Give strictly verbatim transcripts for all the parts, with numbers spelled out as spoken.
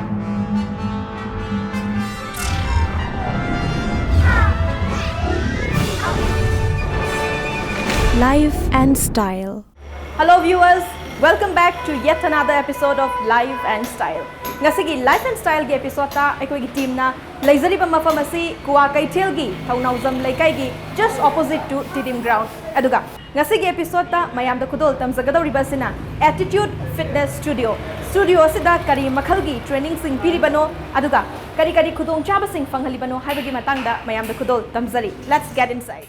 Life and Style. Hello viewers, welcome back to yet another episode of Life and Style. ꯉꯁꯤꯒꯤ Life and Styleꯒꯤ episodeꯇ ꯑꯩꯈꯣꯏꯒꯤ teamꯅ ꯂꯩꯖꯔꯤꯕ ꯃꯐꯝ ꯑꯁꯤ ꯀ꯭ꯋꯥ ꯀꯩꯊꯦꯜꯒꯤ ꯊꯧꯅꯥꯎꯖꯝ ꯂꯩꯀꯥꯏꯒꯤ just opposite to Tidim Ground꯫ ꯑꯗꯨꯒ ꯉꯁꯤꯒꯤ episodeꯇ ꯃꯌꯥꯝꯗ ꯈꯨꯗꯣꯜ ꯇꯝꯖꯒꯗꯧꯔꯤꯕ ꯑꯁꯤꯅ Attitude Fitness Studio꯫ Studio ꯑꯁꯤꯗ ꯀꯔꯤ ꯃꯈꯜꯒꯤ trainingꯁꯤꯡ ꯄꯤꯔꯤꯕꯅꯣ, ꯑꯗꯨꯒ ꯀꯔꯤ ꯀꯔꯤ ꯈꯨꯗꯣꯡꯆꯥꯕꯁꯤꯡ ꯐꯪꯍꯜꯂꯤꯕꯅꯣ ꯍꯥꯏꯕꯒꯤ ꯃꯇꯥꯡꯗ ꯃꯌꯥꯝꯗ ꯈꯨꯗꯣꯜ ꯇꯝꯖꯔꯤ꯫ Let's get inside.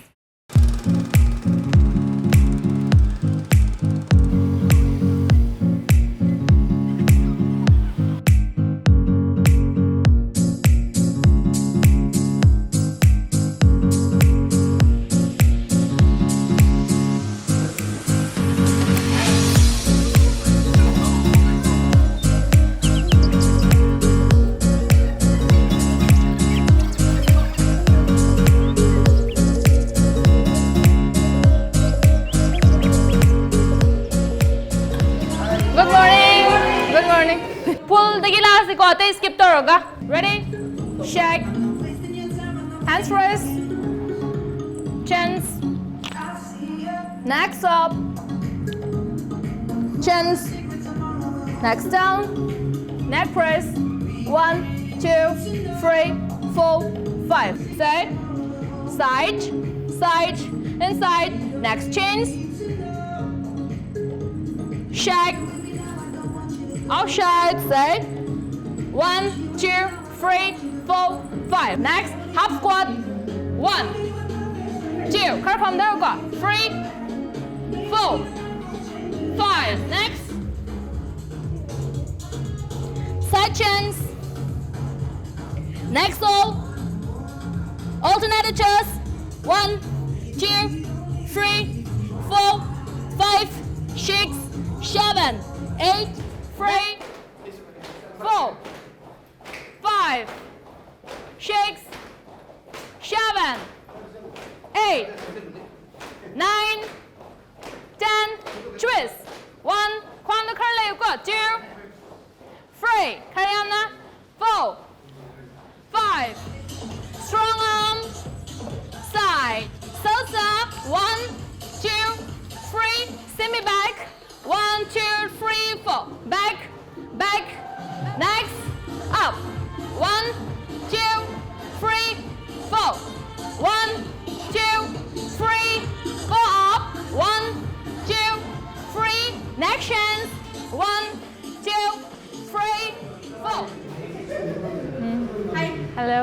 Good morning. Good morning. Pullꯗꯒꯤ ꯂꯥꯛꯑꯁꯤꯀꯣ, ꯑꯇꯩ skip ꯇꯧꯔꯒ꯫ Ready? Shake. Hands raise. Chins. Next up. Chins. Next down. Neck press. One, two, three, four, five. Say. Side, side, inside. Next chins. Shake. Outside. Say. One, two, three, four, five. Next, half squat. One, two, ꯈꯔ ꯐꯝꯊꯔꯣꯀꯣ. Three, four, five. Next, side chins. Next, all. Alternated chest. One, two, three, four, five, six, seven, eight, three, four, five, six, seven, eight, nine, ten. Twist. One. ꯈ꯭ꯋꯥꯡꯗ ꯈꯔ ꯂꯩꯌꯨꯀꯣ. Two. Three. ꯈꯔ ꯌꯥꯝꯅ. Me back. One, two, three, four. Back, back. Next, up. One, two, three, four. One, two, three, four. Up. One, two, three. Next chance. One, two, three, four. Hi. Hello.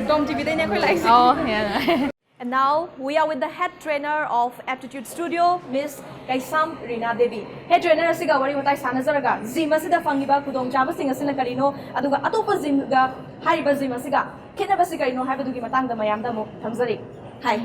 Tom T V ꯗꯩꯅꯦ ꯑꯩꯈꯣꯏ ꯂꯥꯛꯏꯁꯦ꯫ Oh, yeah. And now we are with the head trainer of Aptitude Studio, Miss Keisham Rina Devi. Head trainer ꯑꯁꯤꯒ ꯋꯥꯔꯤ ꯋꯥꯇꯥꯏ ꯁꯥꯟꯅꯖꯔꯒ gym ꯑꯁꯤꯗ ꯐꯪꯉꯤꯕ ꯈꯨꯗꯣꯡꯆꯥꯕꯁꯤꯡ ꯑꯁꯤꯅ ꯀꯔꯤꯅꯣ, ꯑꯗꯨꯒ ꯑꯇꯣꯞꯄ gymꯒ ꯍꯥꯏꯔꯤꯕ gym ꯑꯁꯤꯒ ꯈꯦꯠꯅꯕꯁꯤ ꯀꯔꯤꯅꯣ ꯍꯥꯏꯕꯗꯨꯒꯤ ꯃꯇꯥꯡꯗ ꯃꯌꯥꯝꯗ ꯑꯃꯨꯛ ꯊꯝꯖꯔꯤ꯫ Hi꯫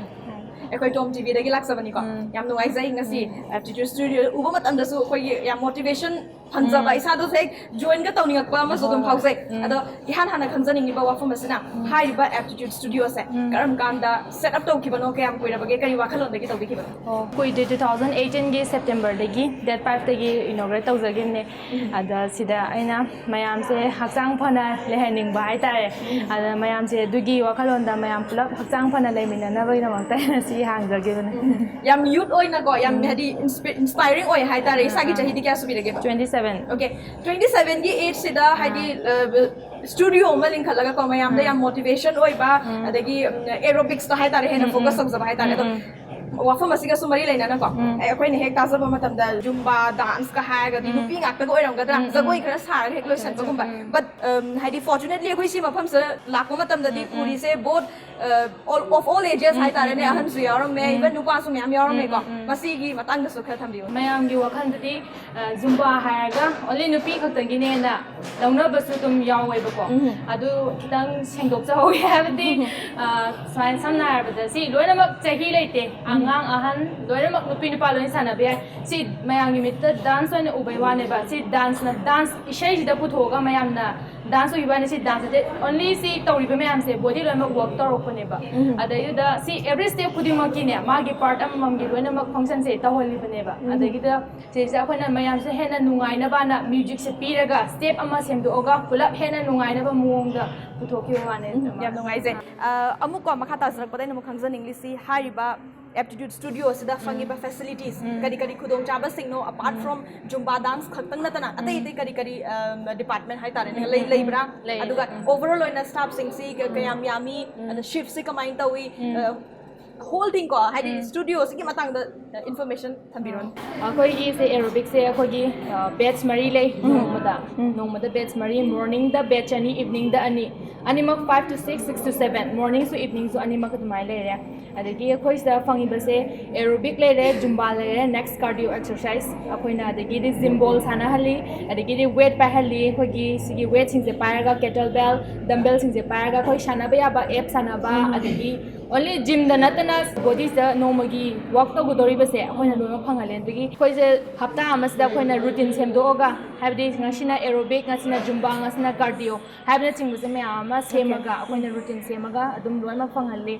ꯑꯩꯈꯣꯏ Tom T V ꯗꯒꯤ ꯂꯥꯛꯆꯕꯅꯤꯀꯣ꯫ ꯎꯝ꯫ ꯌꯥꯝ ꯅꯨꯡꯉꯥꯏꯖꯩ ꯉꯁꯤ ꯎꯝ꯫ Aptitude Studio ꯎꯕ ꯃꯇꯝꯗꯁꯨ ꯑꯩꯈꯣꯏꯒꯤ ꯌꯥꯝ motivation ꯐꯪꯖꯕ, ꯎꯝ꯫ ꯏꯁꯥꯗꯁꯨ ꯍꯦꯛ joinꯒ ꯇꯧꯅꯤꯡꯉꯛꯄ ꯑꯃꯁꯨ ꯑꯗꯨꯝ ꯍꯣꯏ, ꯍꯣꯏ꯫ ꯐꯥꯎꯖꯩ꯫ ꯎꯝ꯫ ꯑꯗꯣ ꯏꯍꯥꯟ ꯍꯥꯟꯅ ꯈꯪꯖꯅꯤꯡꯉꯤꯕ ꯋꯥꯐꯝ ꯑꯁꯤꯅ, ꯎꯝ꯫ ꯍꯥꯏꯔꯤꯕ Aptitude Studioꯁꯦ ꯎꯝ꯫ ꯀꯔꯝ ꯀꯥꯟꯗ set up ꯇꯧꯈꯤꯕꯅꯣ, ꯀꯌꯥꯝ ꯀꯨꯏꯔꯕꯒꯦ, ꯀꯔꯤ ꯋꯥꯈꯜꯂꯣꯟꯗꯒꯤ ꯇꯧꯕꯤꯈꯤꯕꯅꯣ? ꯑꯣ, ꯀꯨꯏꯗ꯭ꯔꯤ, two thousand eighteenꯒꯤ Septemberꯗꯒꯤ, date fiveꯇꯒꯤ inaugurate ꯇꯧꯖꯈꯤꯕꯅꯦ꯫ ꯎꯝ꯫ ꯑꯗ ꯁꯤꯗ ꯑꯩꯅ ꯃꯌꯥꯝꯁꯦ ꯍꯛꯆꯥꯡ ꯐꯅ ꯂꯩꯍꯟꯅꯤꯡꯕ ꯍꯥꯏꯇꯥꯔꯦ꯫ ꯎꯝ꯫ ꯑꯗ ꯃꯌꯥꯝꯁꯦ ꯑꯗꯨꯒꯤ ꯋꯥꯈꯜꯂꯣꯟꯗ ꯃꯌꯥꯝ ꯄꯨꯂꯞ ꯍꯛꯆꯥꯡ ꯐꯅ ꯂꯩꯃꯤꯟꯅꯅꯕꯒꯤꯗꯃꯛꯇ ꯑꯩꯅ ꯁꯤ ꯍꯥꯡꯖꯈꯤꯕꯅꯦ꯫ ꯎꯝ꯫ ꯌꯥꯝ youth ꯑꯣꯏꯅꯀꯣ, ꯌꯥꯝ ꯎꯝ꯫ ꯍꯥꯏꯗꯤ inspi-, inspiring ꯑꯣꯏ ꯍꯥꯏꯇꯥꯔꯦ꯫ ꯑꯥ, ꯏꯁꯥꯒꯤ ꯑꯥ꯫ ꯆꯍꯤꯗꯤ ꯀꯌꯥ ꯁꯨꯕꯤꯔꯒꯦꯕ? Twenty seven꯫ Okay, twenty sevenꯒꯤ ageꯁꯤꯗ ꯑꯥ꯫ ꯍꯥꯏꯗꯤ, ꯑ, studio ꯑꯃ ꯂꯤꯡꯈꯠꯂꯒꯀꯣ, ꯃꯌꯥꯝꯗ ꯎꯝ꯫ ꯌꯥꯝ motivation ꯑꯣꯏꯕ, ꯎꯝ꯫ ꯑꯗꯒꯤ, ꯎꯝ, aerobicsꯇ ꯍꯥꯏꯇꯥꯔꯦ, ꯍꯦꯟꯅ ꯎꯝ, focus ꯎꯝ꯫ ꯇꯧꯖꯕ ꯍꯥꯏꯇꯥꯔꯦ꯫ ꯎꯝ, ꯑꯗꯣ ꯎꯝ꯫ ꯋꯥꯐꯝ ꯑꯁꯤꯒꯁꯨ ꯃꯔꯤ ꯂꯩꯅꯅꯀꯣ, ꯎꯝ꯫ ꯑꯩꯈꯣꯏꯅ ꯍꯦꯛ ꯇꯥꯖꯕ ꯃꯇꯝꯗ Zumba danceꯀ ꯍꯥꯏꯔꯒꯗꯤ ꯎꯝ꯫ ꯅꯨꯄꯤ ꯉꯥꯛꯇꯒ ꯑꯣꯏꯔꯝꯒꯗ꯭ꯔꯥ, ꯎꯝ, ꯎꯝ꯫ ꯖꯒꯣꯏ ꯈꯔ ꯁꯥꯔꯒ ꯍꯦꯛ ꯂꯣꯏꯁꯟꯕꯒꯨꯝꯕ꯫ ꯎꯝ꯫ But, um, ꯍꯥꯏꯗꯤ fortunately ꯑꯩꯈꯣꯏ ꯁꯤ ꯃꯐꯝꯁꯤꯗ ꯂꯥꯛꯄ ꯃꯇꯝꯗꯗꯤ ꯎꯝ, ꯎꯝ꯫ ꯎꯔꯤꯁꯦ both, uh, all, of all ages ꯎꯝ, ꯍꯥꯏꯇꯥꯔꯦꯅꯦ, ꯎꯝ, ꯎꯝ꯫ ꯑꯍꯟꯁꯨ ꯌꯥꯎꯔꯝꯃꯦ, ꯎꯝ꯫ Even ꯅꯨꯄꯥꯁꯨ ꯃꯌꯥꯝ ꯌꯥꯎꯔꯝꯃꯦꯀꯣ꯫ ꯎꯝ, ꯎꯝ, ꯎꯝ꯫ ꯃꯁꯤꯒꯤ ꯃꯇꯥꯡꯗꯁꯨ ꯈꯔ ꯊꯝꯕꯤꯌꯨ꯫ ꯃꯌꯥꯝꯒꯤ ꯋꯥꯈꯜꯗꯗꯤ, ꯑ, Zumba ꯍꯥꯏꯔꯒ only ꯅꯨꯄꯤ ꯈꯛꯇꯪꯒꯤꯅꯦꯅ ꯂꯧꯅꯕꯁꯨ ꯑꯗꯨꯝ ꯌꯥꯎꯋꯦꯕꯀꯣ꯫ ꯎꯝ꯫ ꯑꯗꯨ ꯈꯤꯇꯪ ꯁꯦꯡꯗꯣꯛꯆꯍꯧꯒꯦ ꯍꯥꯏꯕꯗꯤ, ꯎꯝ꯫ ꯑ, ꯁꯨꯃꯥꯏꯅ ꯁꯝꯅ ꯍꯥꯏꯔꯕꯗ ꯁꯤ ꯂꯣꯏꯅꯃꯛ ꯆꯍꯤ ꯂꯩꯇꯦ, ꯎꯝ꯫ ꯑꯉꯥꯡ ꯑꯍꯟ ꯂꯣꯏꯅꯃꯛ ꯅꯨꯄꯤ ꯅꯨꯄꯥ ꯂꯣꯏꯅ ꯁꯥꯟꯅꯕ ꯌꯥꯏ꯫ ꯁꯤ ꯃꯌꯥꯝꯒꯤ ꯃꯤꯠꯇ dance ꯑꯣꯏꯅ ꯎꯕꯩ ꯋꯥꯅꯦꯕ꯫ ꯁꯤ danceꯅ, dance ꯏꯁꯩꯁꯤꯗ ꯄꯨꯊꯣꯛꯑꯒ ꯃꯌꯥꯝꯅ dance ꯎꯕꯩ ꯋꯥꯅꯤ꯫ ꯁꯤ dance ꯅꯠꯇꯦ, only ꯁꯤ ꯇꯧꯔꯤꯕ ꯃꯌꯥꯝꯁꯦ body ꯂꯣꯏꯅꯃꯛ work ꯇꯧꯔꯛꯄꯅꯦꯕ꯫ ꯎꯝ꯫ ꯑꯗꯩꯗꯨꯗ ꯁꯤ every step ꯈꯨꯗꯤꯡꯃꯛꯀꯤꯅꯦ, ꯃꯥꯒꯤ part ꯑꯃꯃꯝꯒꯤ ꯂꯣꯏꯅꯃꯛ functionꯁꯦ ꯇꯧꯍꯜꯂꯤꯕꯅꯦꯕ꯫ ꯎꯝ꯫ ꯑꯗꯒꯤꯗ ꯁꯤꯁꯦ ꯑꯩꯈꯣꯏꯅ ꯃꯌꯥꯝꯁꯦ ꯍꯦꯟꯅ ꯅꯨꯡꯉꯥꯏꯅꯕꯅ musicꯁꯦ ꯄꯤꯔꯒ step ꯑꯃ ꯁꯦꯝꯗꯣꯛꯑꯒ ꯄꯨꯂꯞ ꯍꯦꯟꯅ ꯅꯨꯡꯉꯥꯏꯅꯕ ꯃꯑꯣꯡꯗ ꯄꯨꯊꯣꯛꯈꯤꯕ ꯋꯥꯅꯦ꯫ ꯎꯝ, ꯌꯥꯝ ꯅꯨꯡꯉꯥꯏꯖꯩ꯫ ꯑ, ꯑꯃꯨꯛꯀꯣ ꯃꯈꯥ ꯇꯥꯖꯔꯛꯄꯗ ꯑꯩꯅ ꯑꯃꯨꯛ ꯈꯪꯖꯅꯤꯡꯂꯤꯁꯤ ꯍꯥꯏꯔꯤꯕ ꯑꯦꯞꯇꯤꯇ꯭ꯌꯨꯠ ꯁ꯭ꯇꯨꯗꯤꯑꯣ ꯑꯁꯤꯗ ꯐꯪꯉꯤꯕ ꯐꯦꯁꯤꯂꯤꯇꯤꯁ ꯀꯔꯤ ꯀꯔꯤ ꯈꯨꯗꯣꯡꯆꯥꯕꯁꯤꯡꯅꯣ, ꯑꯄꯥꯔꯠ ꯐ꯭ꯔꯣꯝ ꯖꯨꯝꯕꯥ ꯗꯥꯟꯁ ꯈꯛꯇꯪ ꯅꯠꯇꯅ ꯑꯇꯩ ꯑꯇꯩ ꯀꯔꯤ ꯀꯔꯤ ꯗꯤꯄꯥꯔꯠꯃꯦꯟ ꯍꯥꯏꯇꯥꯔꯦꯅꯦ, ꯂꯩ ꯂꯩꯕ꯭ꯔꯥ? ꯂꯩ, ꯑꯗꯨꯒ ꯎꯝ꯫ ꯑꯣꯚꯔꯑꯣꯜ ꯑꯣꯏꯅ ꯁ꯭ꯇꯥꯐꯁꯤꯡꯁꯤ ꯀ- ꯀꯌꯥꯝ ꯌꯥꯝꯃꯤ, ꯑꯗ ꯁꯤꯐꯁꯤ ꯀꯃꯥꯏꯅ ꯇꯧꯏ, ꯍꯣꯜ ꯊꯤꯡ ꯀꯣ, ꯍꯥꯏꯗꯤ ꯁ꯭ꯇꯨꯗꯤꯑꯣꯁꯤꯒꯤ ꯃꯇꯥꯡꯗ ꯏꯟꯐꯣꯔꯃꯦꯁꯟ ꯊꯝꯕꯤꯔꯣꯅꯦ꯫ ꯑꯩꯈꯣꯏꯒꯤꯁꯦ ꯑꯦꯔꯣꯕꯤꯛꯁꯦ ꯑꯩꯈꯣꯏꯒꯤ ꯕꯦꯠꯁ ꯃꯔꯤ ꯂꯩ ꯅꯣꯡꯃꯗ꯫ ꯅꯣꯡꯃꯗ ꯕꯦꯠꯁ ꯃꯔꯤ, ꯃꯣꯔꯅꯤꯡꯗ ꯕꯦꯠꯁ ꯑꯅꯤ, ꯏꯚꯅꯤꯡꯗ ꯑꯅꯤ, ꯑꯅꯤꯃꯛ five to six, six to seven, ꯃꯣꯔꯅꯤꯡꯁꯨ ꯏꯚꯅꯤꯡꯁꯨ ꯑꯅꯤꯃꯛ ꯑꯗꯨꯃꯥꯏꯅ ꯂꯩꯔꯦ꯫ ꯑꯗꯒꯤ ꯑꯩꯈꯣꯏ ꯁꯤꯗ ꯐꯪꯉꯤꯕꯁꯦ ꯑꯦꯔꯣꯕꯤꯛ ꯂꯩꯔꯦ, ꯖꯨꯝꯕꯥ ꯂꯩꯔꯦ, ꯅꯦꯛꯁ ꯀꯥꯔꯗꯤꯑꯣ ꯑꯦꯛꯁꯔꯁꯥꯏꯁ, ꯑꯩꯈꯣꯏꯅ ꯑꯗꯒꯤꯗꯤ ꯖꯤꯝ ꯕꯣꯜ ꯁꯥꯟꯅꯍꯜꯂꯤ, ꯑꯗꯒꯤꯗꯤ ꯋꯦꯠ ꯄꯥꯏꯍꯜꯂꯤ꯫ ꯑꯩꯈꯣꯏꯒꯤ ꯁꯤꯒꯤ ꯋꯦꯠꯁꯤꯡꯁꯦ ꯄꯥꯏꯔꯒ ꯀꯦꯇꯜ ꯕꯦꯜ, ꯗꯝꯕꯦꯜꯁꯤꯡꯁꯦ ꯄꯥꯏꯔꯒ ꯑꯩꯈꯣꯏ ꯁꯥꯟꯅꯕ ꯌꯥꯕ ꯑꯦꯞ ꯁꯥꯟꯅꯕ, ꯑꯗꯒꯤ ꯑꯣꯟꯂꯤ ꯖꯤꯝꯗ ꯅꯠꯇꯅ ꯕꯣꯗꯤꯁꯤꯗ ꯅꯣꯡꯃꯒꯤ ꯋꯥꯛ ꯇꯧꯒꯗꯧꯔꯤꯕꯁꯦ ꯑꯩꯈꯣꯏꯅ ꯂꯣꯏꯅꯃꯛ ꯐꯪꯍꯜꯂꯦ꯫ ꯑꯗꯒꯤ ꯑꯩꯈꯣꯏꯁꯦ ꯍꯞꯇꯥ ꯑꯃꯁꯤꯗ ꯑꯩꯈꯣꯏꯅ ꯔꯨꯇꯤꯟ ꯁꯦꯝꯗꯣꯛꯑꯒ, ꯍꯥꯏꯕꯗꯤ ꯉꯁꯤꯅ ꯑꯦꯔꯣꯕꯤꯛ, ꯉꯁꯤꯅ ꯖꯨꯝꯕꯥ, ꯉꯁꯤꯅ ꯀꯥꯔꯗꯤꯑꯣ ꯍꯥꯏꯕꯅꯆꯤꯡꯕꯁꯦ ꯃꯌꯥꯝ ꯑꯃ ꯁꯦꯝꯃꯒ, ꯑꯩꯈꯣꯏꯅ ꯔꯨꯇꯤꯟ ꯁꯦꯝꯃꯒ ꯑꯗꯨꯝ ꯂꯣꯏꯅꯃꯛ ꯐꯪꯍꯜꯂꯤ꯫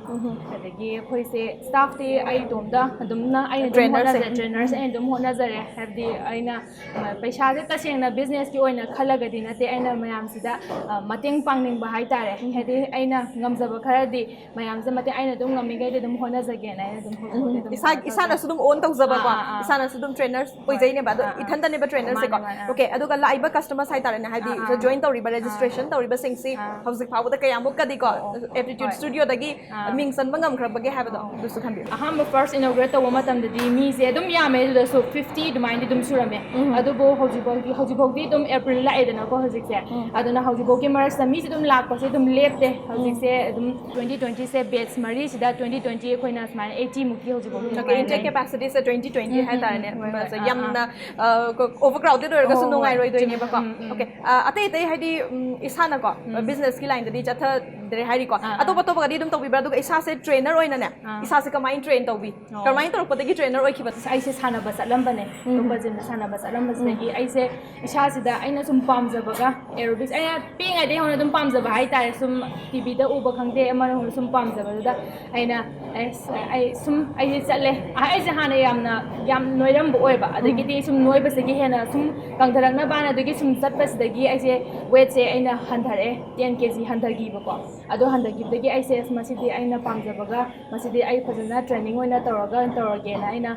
ꯑꯗꯒꯤ ꯑꯩꯈꯣꯏꯁꯦ ꯁ꯭ꯇꯥꯐꯇꯤ ꯑꯩ ꯏꯇꯣꯝꯇ ꯑꯗꯨꯝꯅ ꯑꯩꯅ ꯑꯗꯨꯝ Trainerꯁꯦ꯫ ꯍꯣꯠꯅꯖꯩ, ꯇ꯭ꯔꯦꯅꯔꯁꯦ ꯑꯩꯅ ꯑꯗꯨꯝ ꯍꯣꯠꯅꯖꯔꯦ꯫ ꯍꯥꯏꯕꯗꯤ ꯑꯩꯅ ꯑ, ꯄꯩꯁꯥꯁꯦ ꯇꯁꯦꯡꯅ ꯕꯤꯖꯤꯅꯦꯁꯀꯤ ꯑꯣꯏꯅ ꯈꯜꯂꯒꯗꯤ ꯅꯠꯇꯦ, ꯑꯩꯅ ꯃꯌꯥꯝꯁꯤꯗ ꯑ, ꯃꯇꯦꯡ ꯄꯥꯡꯅꯤꯡꯕ ꯍꯥꯏꯇꯥꯔꯦ꯫ ꯍꯥꯏꯗꯤ ꯑꯩꯅ ꯉꯝꯖꯕ ꯈꯔꯗꯤ ꯃꯌꯥꯝꯁꯦ ꯃꯇꯦꯡ, ꯑꯩꯅ ꯑꯗꯨꯝ ꯉꯝꯃꯤꯈꯩꯗꯤ ꯑꯗꯨꯝ ꯍꯣꯠꯅꯖꯒꯦꯅ ꯑꯩꯅ ꯑꯗꯨꯝ ꯍꯧꯖꯤꯛ ꯐꯥꯎꯗꯤ ꯑꯗꯨꯝ ꯏꯁꯥ ꯍꯣꯠꯅꯖꯒꯦ꯫ ꯏꯁꯥꯅꯁꯨ ꯑꯗꯨꯝ ꯑꯣꯟ ꯇꯧꯖꯕꯀꯣ, ꯑꯥ, ꯑꯥ, ꯑꯥ꯫ ꯏꯁꯥꯅꯁꯨ ꯑꯗꯨꯝ ꯇ꯭ꯔꯦꯅꯔ ꯍꯣꯏ꯫ ꯑꯣꯏꯖꯩꯅꯦꯕ ꯑꯗꯣ ꯑꯥ, ꯑꯥ꯫ ꯏꯊꯟꯗꯅꯦꯕ ꯇ꯭ꯔꯦꯅꯔꯁꯦꯀꯣ꯫ ꯃꯥꯅꯦ, ꯃꯥꯅꯦ꯫ ꯑꯣꯀꯦ, ꯑꯗꯨꯒ ꯂꯥꯛꯏꯕ ꯀꯁꯇꯃꯔꯁ ꯍꯥꯏꯇꯥꯔꯦꯅꯦ, ꯍꯥꯏꯗꯤ ꯑꯥ, ꯁꯤꯗ ꯑꯥ꯫ ꯖꯣꯏꯟ ꯇꯧꯔꯤꯕ, ꯔꯦꯖꯤꯁꯇ꯭ꯔꯦꯁꯟ ꯇꯧꯔꯤꯕꯁꯤꯡꯁꯤ ꯑꯥ꯫ ꯍꯧꯖꯤꯛ ꯐꯥꯎꯕꯗ ꯀꯌꯥꯃꯨꯛꯀꯗꯤꯀꯣ ꯑꯣ, ꯑꯣ꯫ ꯑꯦꯞꯇꯤꯇ꯭ꯌꯨꯠ ꯍꯣꯏ꯫ ꯁ꯭ꯇꯨꯗꯤꯑꯣꯗꯒꯤ ꯑꯥ꯫ ꯃꯤꯡ ꯆꯟꯕ ꯉꯝꯈ꯭ꯔꯕꯒꯦ ꯍꯥꯏꯕꯗꯣ ꯑꯗꯨꯁꯨ ꯊꯝꯕꯤꯌꯨ꯫ ꯑꯍꯥꯟꯕ ꯐꯥꯔꯁ ꯏꯅꯣꯒ꯭ꯔꯦꯠ ꯇꯧꯕ ꯃꯇꯝꯗꯗꯤ ꯃꯤꯁꯦ ꯑꯗꯨꯝ ꯌꯥꯝꯃꯦ, ꯑꯗꯨꯗꯁꯨ ꯐꯤꯐꯇꯤ ꯑꯗꯨꯃꯥꯏꯅꯗꯤ ꯑꯗꯨꯝ ꯁꯨꯔꯝꯃꯦ꯫ ꯑꯗꯨꯕꯨ ꯍꯧꯖꯤꯛꯐꯥꯎꯗꯤ, ꯍꯧꯖꯤꯛꯐꯥꯎꯗꯤ ꯑꯗꯨꯝ ꯑꯦꯄ꯭ꯔꯤꯜ ꯂꯥꯛꯑꯦꯗꯅꯀꯣ ꯍꯧꯖꯤꯛꯁꯦ꯫ ꯑꯗꯨꯅ ꯍꯧꯖꯤꯛꯐꯥꯎꯒꯤ ꯃꯔꯛꯁꯤꯗ ꯃꯤꯁꯦ ꯑꯗꯨꯝ ꯂꯥꯛꯄꯁꯦ ꯑꯗꯨꯝ ꯂꯦꯞꯇꯦ꯫ ꯍꯧꯖꯤꯛꯁꯦ ꯑꯗꯨꯝ twenty twentyꯁꯦ ꯕꯦꯠꯁ ꯃꯔꯤꯁꯤꯗ twenty twenty ꯑꯩꯈꯣꯏꯅ ꯁꯨꯃꯥꯏꯅ eightyꯃꯨꯛꯇꯤ ꯍꯧꯖꯤꯛꯐꯥꯎꯗꯤ ꯑꯣꯀꯦ, ꯑꯗꯨꯃꯥꯏꯅ ꯏꯟꯇꯦꯛ ꯂꯩ꯫ ꯀꯦꯄꯥꯁꯤꯇꯤꯁꯦ twenty twenty ꯎꯝ, ꯎꯝ, ꯍꯥꯏꯇꯥꯔꯦꯅꯦ꯫ ꯎꯝ, ꯍꯣꯏ, ꯍꯣꯏ, ꯑꯥ, ꯌꯥꯝꯅ ꯑꯥ꯫ ꯑꯣꯚꯔ ꯀ꯭ꯔꯥꯎꯗꯦꯗ ꯑꯣꯏꯔꯒꯁꯨ ꯍꯣꯏ, ꯍꯣꯏ, ꯅꯨꯡꯉꯥꯏꯔꯣꯏꯗꯣꯏꯅꯦꯕꯀꯣ꯫ ꯆꯨꯝꯃꯦ, ꯎꯝ, ꯎꯝ꯫ ꯑꯣꯀꯦ, ꯑ, ꯑꯇꯩ ꯑꯇꯩ ꯍꯥꯏꯗꯤ, ꯎꯝ, ꯏꯁꯥꯅꯀꯣ, ꯎꯝ꯫ ꯕꯤꯖꯤꯅꯦꯁꯀꯤ ꯂꯥꯏꯟꯗꯗꯤ ꯆꯠꯊꯗ꯭ꯔꯦ ꯍꯥꯏꯔꯤꯀꯣ, ꯑꯥ, ꯑꯥ꯫ ꯑꯇꯣꯞ ꯑꯇꯣꯞꯄꯒꯗꯤ ꯑꯗꯨꯝ ꯇꯧꯕꯤꯕ꯭ꯔꯥ? ꯑꯗꯨꯒ ꯏꯁꯥꯁꯦ ꯇ꯭ꯔꯦꯅꯔ ꯑꯣꯏꯅꯅꯦ, ꯑꯥ꯫ ꯏꯁꯥꯁꯦ ꯀꯃꯥꯏꯅ ꯇ꯭ꯔꯦꯟ ꯇꯧꯕꯤ? ꯑꯣ꯫ ꯀꯔꯝꯍꯥꯏꯅ ꯇꯧꯔꯛꯄꯗꯒꯤ ꯇ꯭ꯔꯦꯅꯔ ꯑꯣꯏꯈꯤꯕ? ꯑꯩꯁꯦ ꯁꯥꯟꯅꯕ ꯆꯠꯂꯝꯕꯅꯦ, ꯎꯝ꯫ ꯑꯇꯣꯞꯄ ꯖꯤꯝꯗ ꯁꯥꯟꯅꯕ ꯆꯠꯂꯝꯕꯁꯤꯗꯒꯤ ꯑꯩꯁꯦ ꯏꯁꯥꯁꯤꯗ ꯑꯩꯅ ꯁꯨꯝ ꯄꯥꯝꯖꯕꯒ, ꯑꯦꯔꯣꯕꯤꯛꯁ ꯑꯩꯅ ꯄꯤꯛꯏꯉꯩꯗꯒꯤ ꯍꯧꯅ ꯑꯗꯨꯝ ꯄꯥꯝꯖꯕ ꯍꯥꯏꯇꯥꯔꯦ, ꯁꯨꯝ ꯇꯤꯚꯤꯗ ꯎꯕ ꯈꯪꯗꯦ, ꯑꯃꯅ ꯁꯨꯝ ꯄꯥꯝꯖꯕꯗꯨꯗ ꯑꯩꯅ, ꯑꯩ, ꯑꯩ ꯁꯨꯝ, ꯑꯩꯁꯦ ꯆꯠꯂꯦ꯫ ꯑꯩꯁꯦ ꯍꯥꯟꯅ ꯌꯥꯝꯅ, ꯌꯥꯝ ꯅꯣꯏꯔꯝꯕ ꯑꯣꯏꯕ, ꯑꯗꯒꯤꯗꯤ ꯁꯨꯝ ꯅꯣꯏꯕꯁꯤꯒꯤ ꯍꯦꯟꯅ ꯁꯨꯝ ꯀꯪꯊꯔꯛꯅꯕꯅ, ꯑꯗꯒꯤ ꯁꯨꯝ ꯆꯠꯄꯁꯤꯗꯒꯤ ꯑꯩꯁꯦ ꯋꯦꯠꯁꯦ ꯑꯩꯅ ꯍꯟꯊꯔꯛꯑꯦ, ten kg ꯍꯟꯊꯈꯤꯕꯀꯣ꯫ ꯑꯗꯣ ꯍꯟꯗꯛꯀꯤꯗꯒꯤ ꯑꯩꯁꯦ ꯑꯁ ꯃꯁꯤꯗꯤ ꯑꯩꯅ ꯄꯥꯝꯖꯕꯒ ꯃꯁꯤꯗꯤ ꯑꯩ ꯐꯖꯅ training ꯑꯣꯏꯅ ꯇꯧꯔꯒ ꯇꯧꯔꯒꯦꯅ ꯑꯩꯅ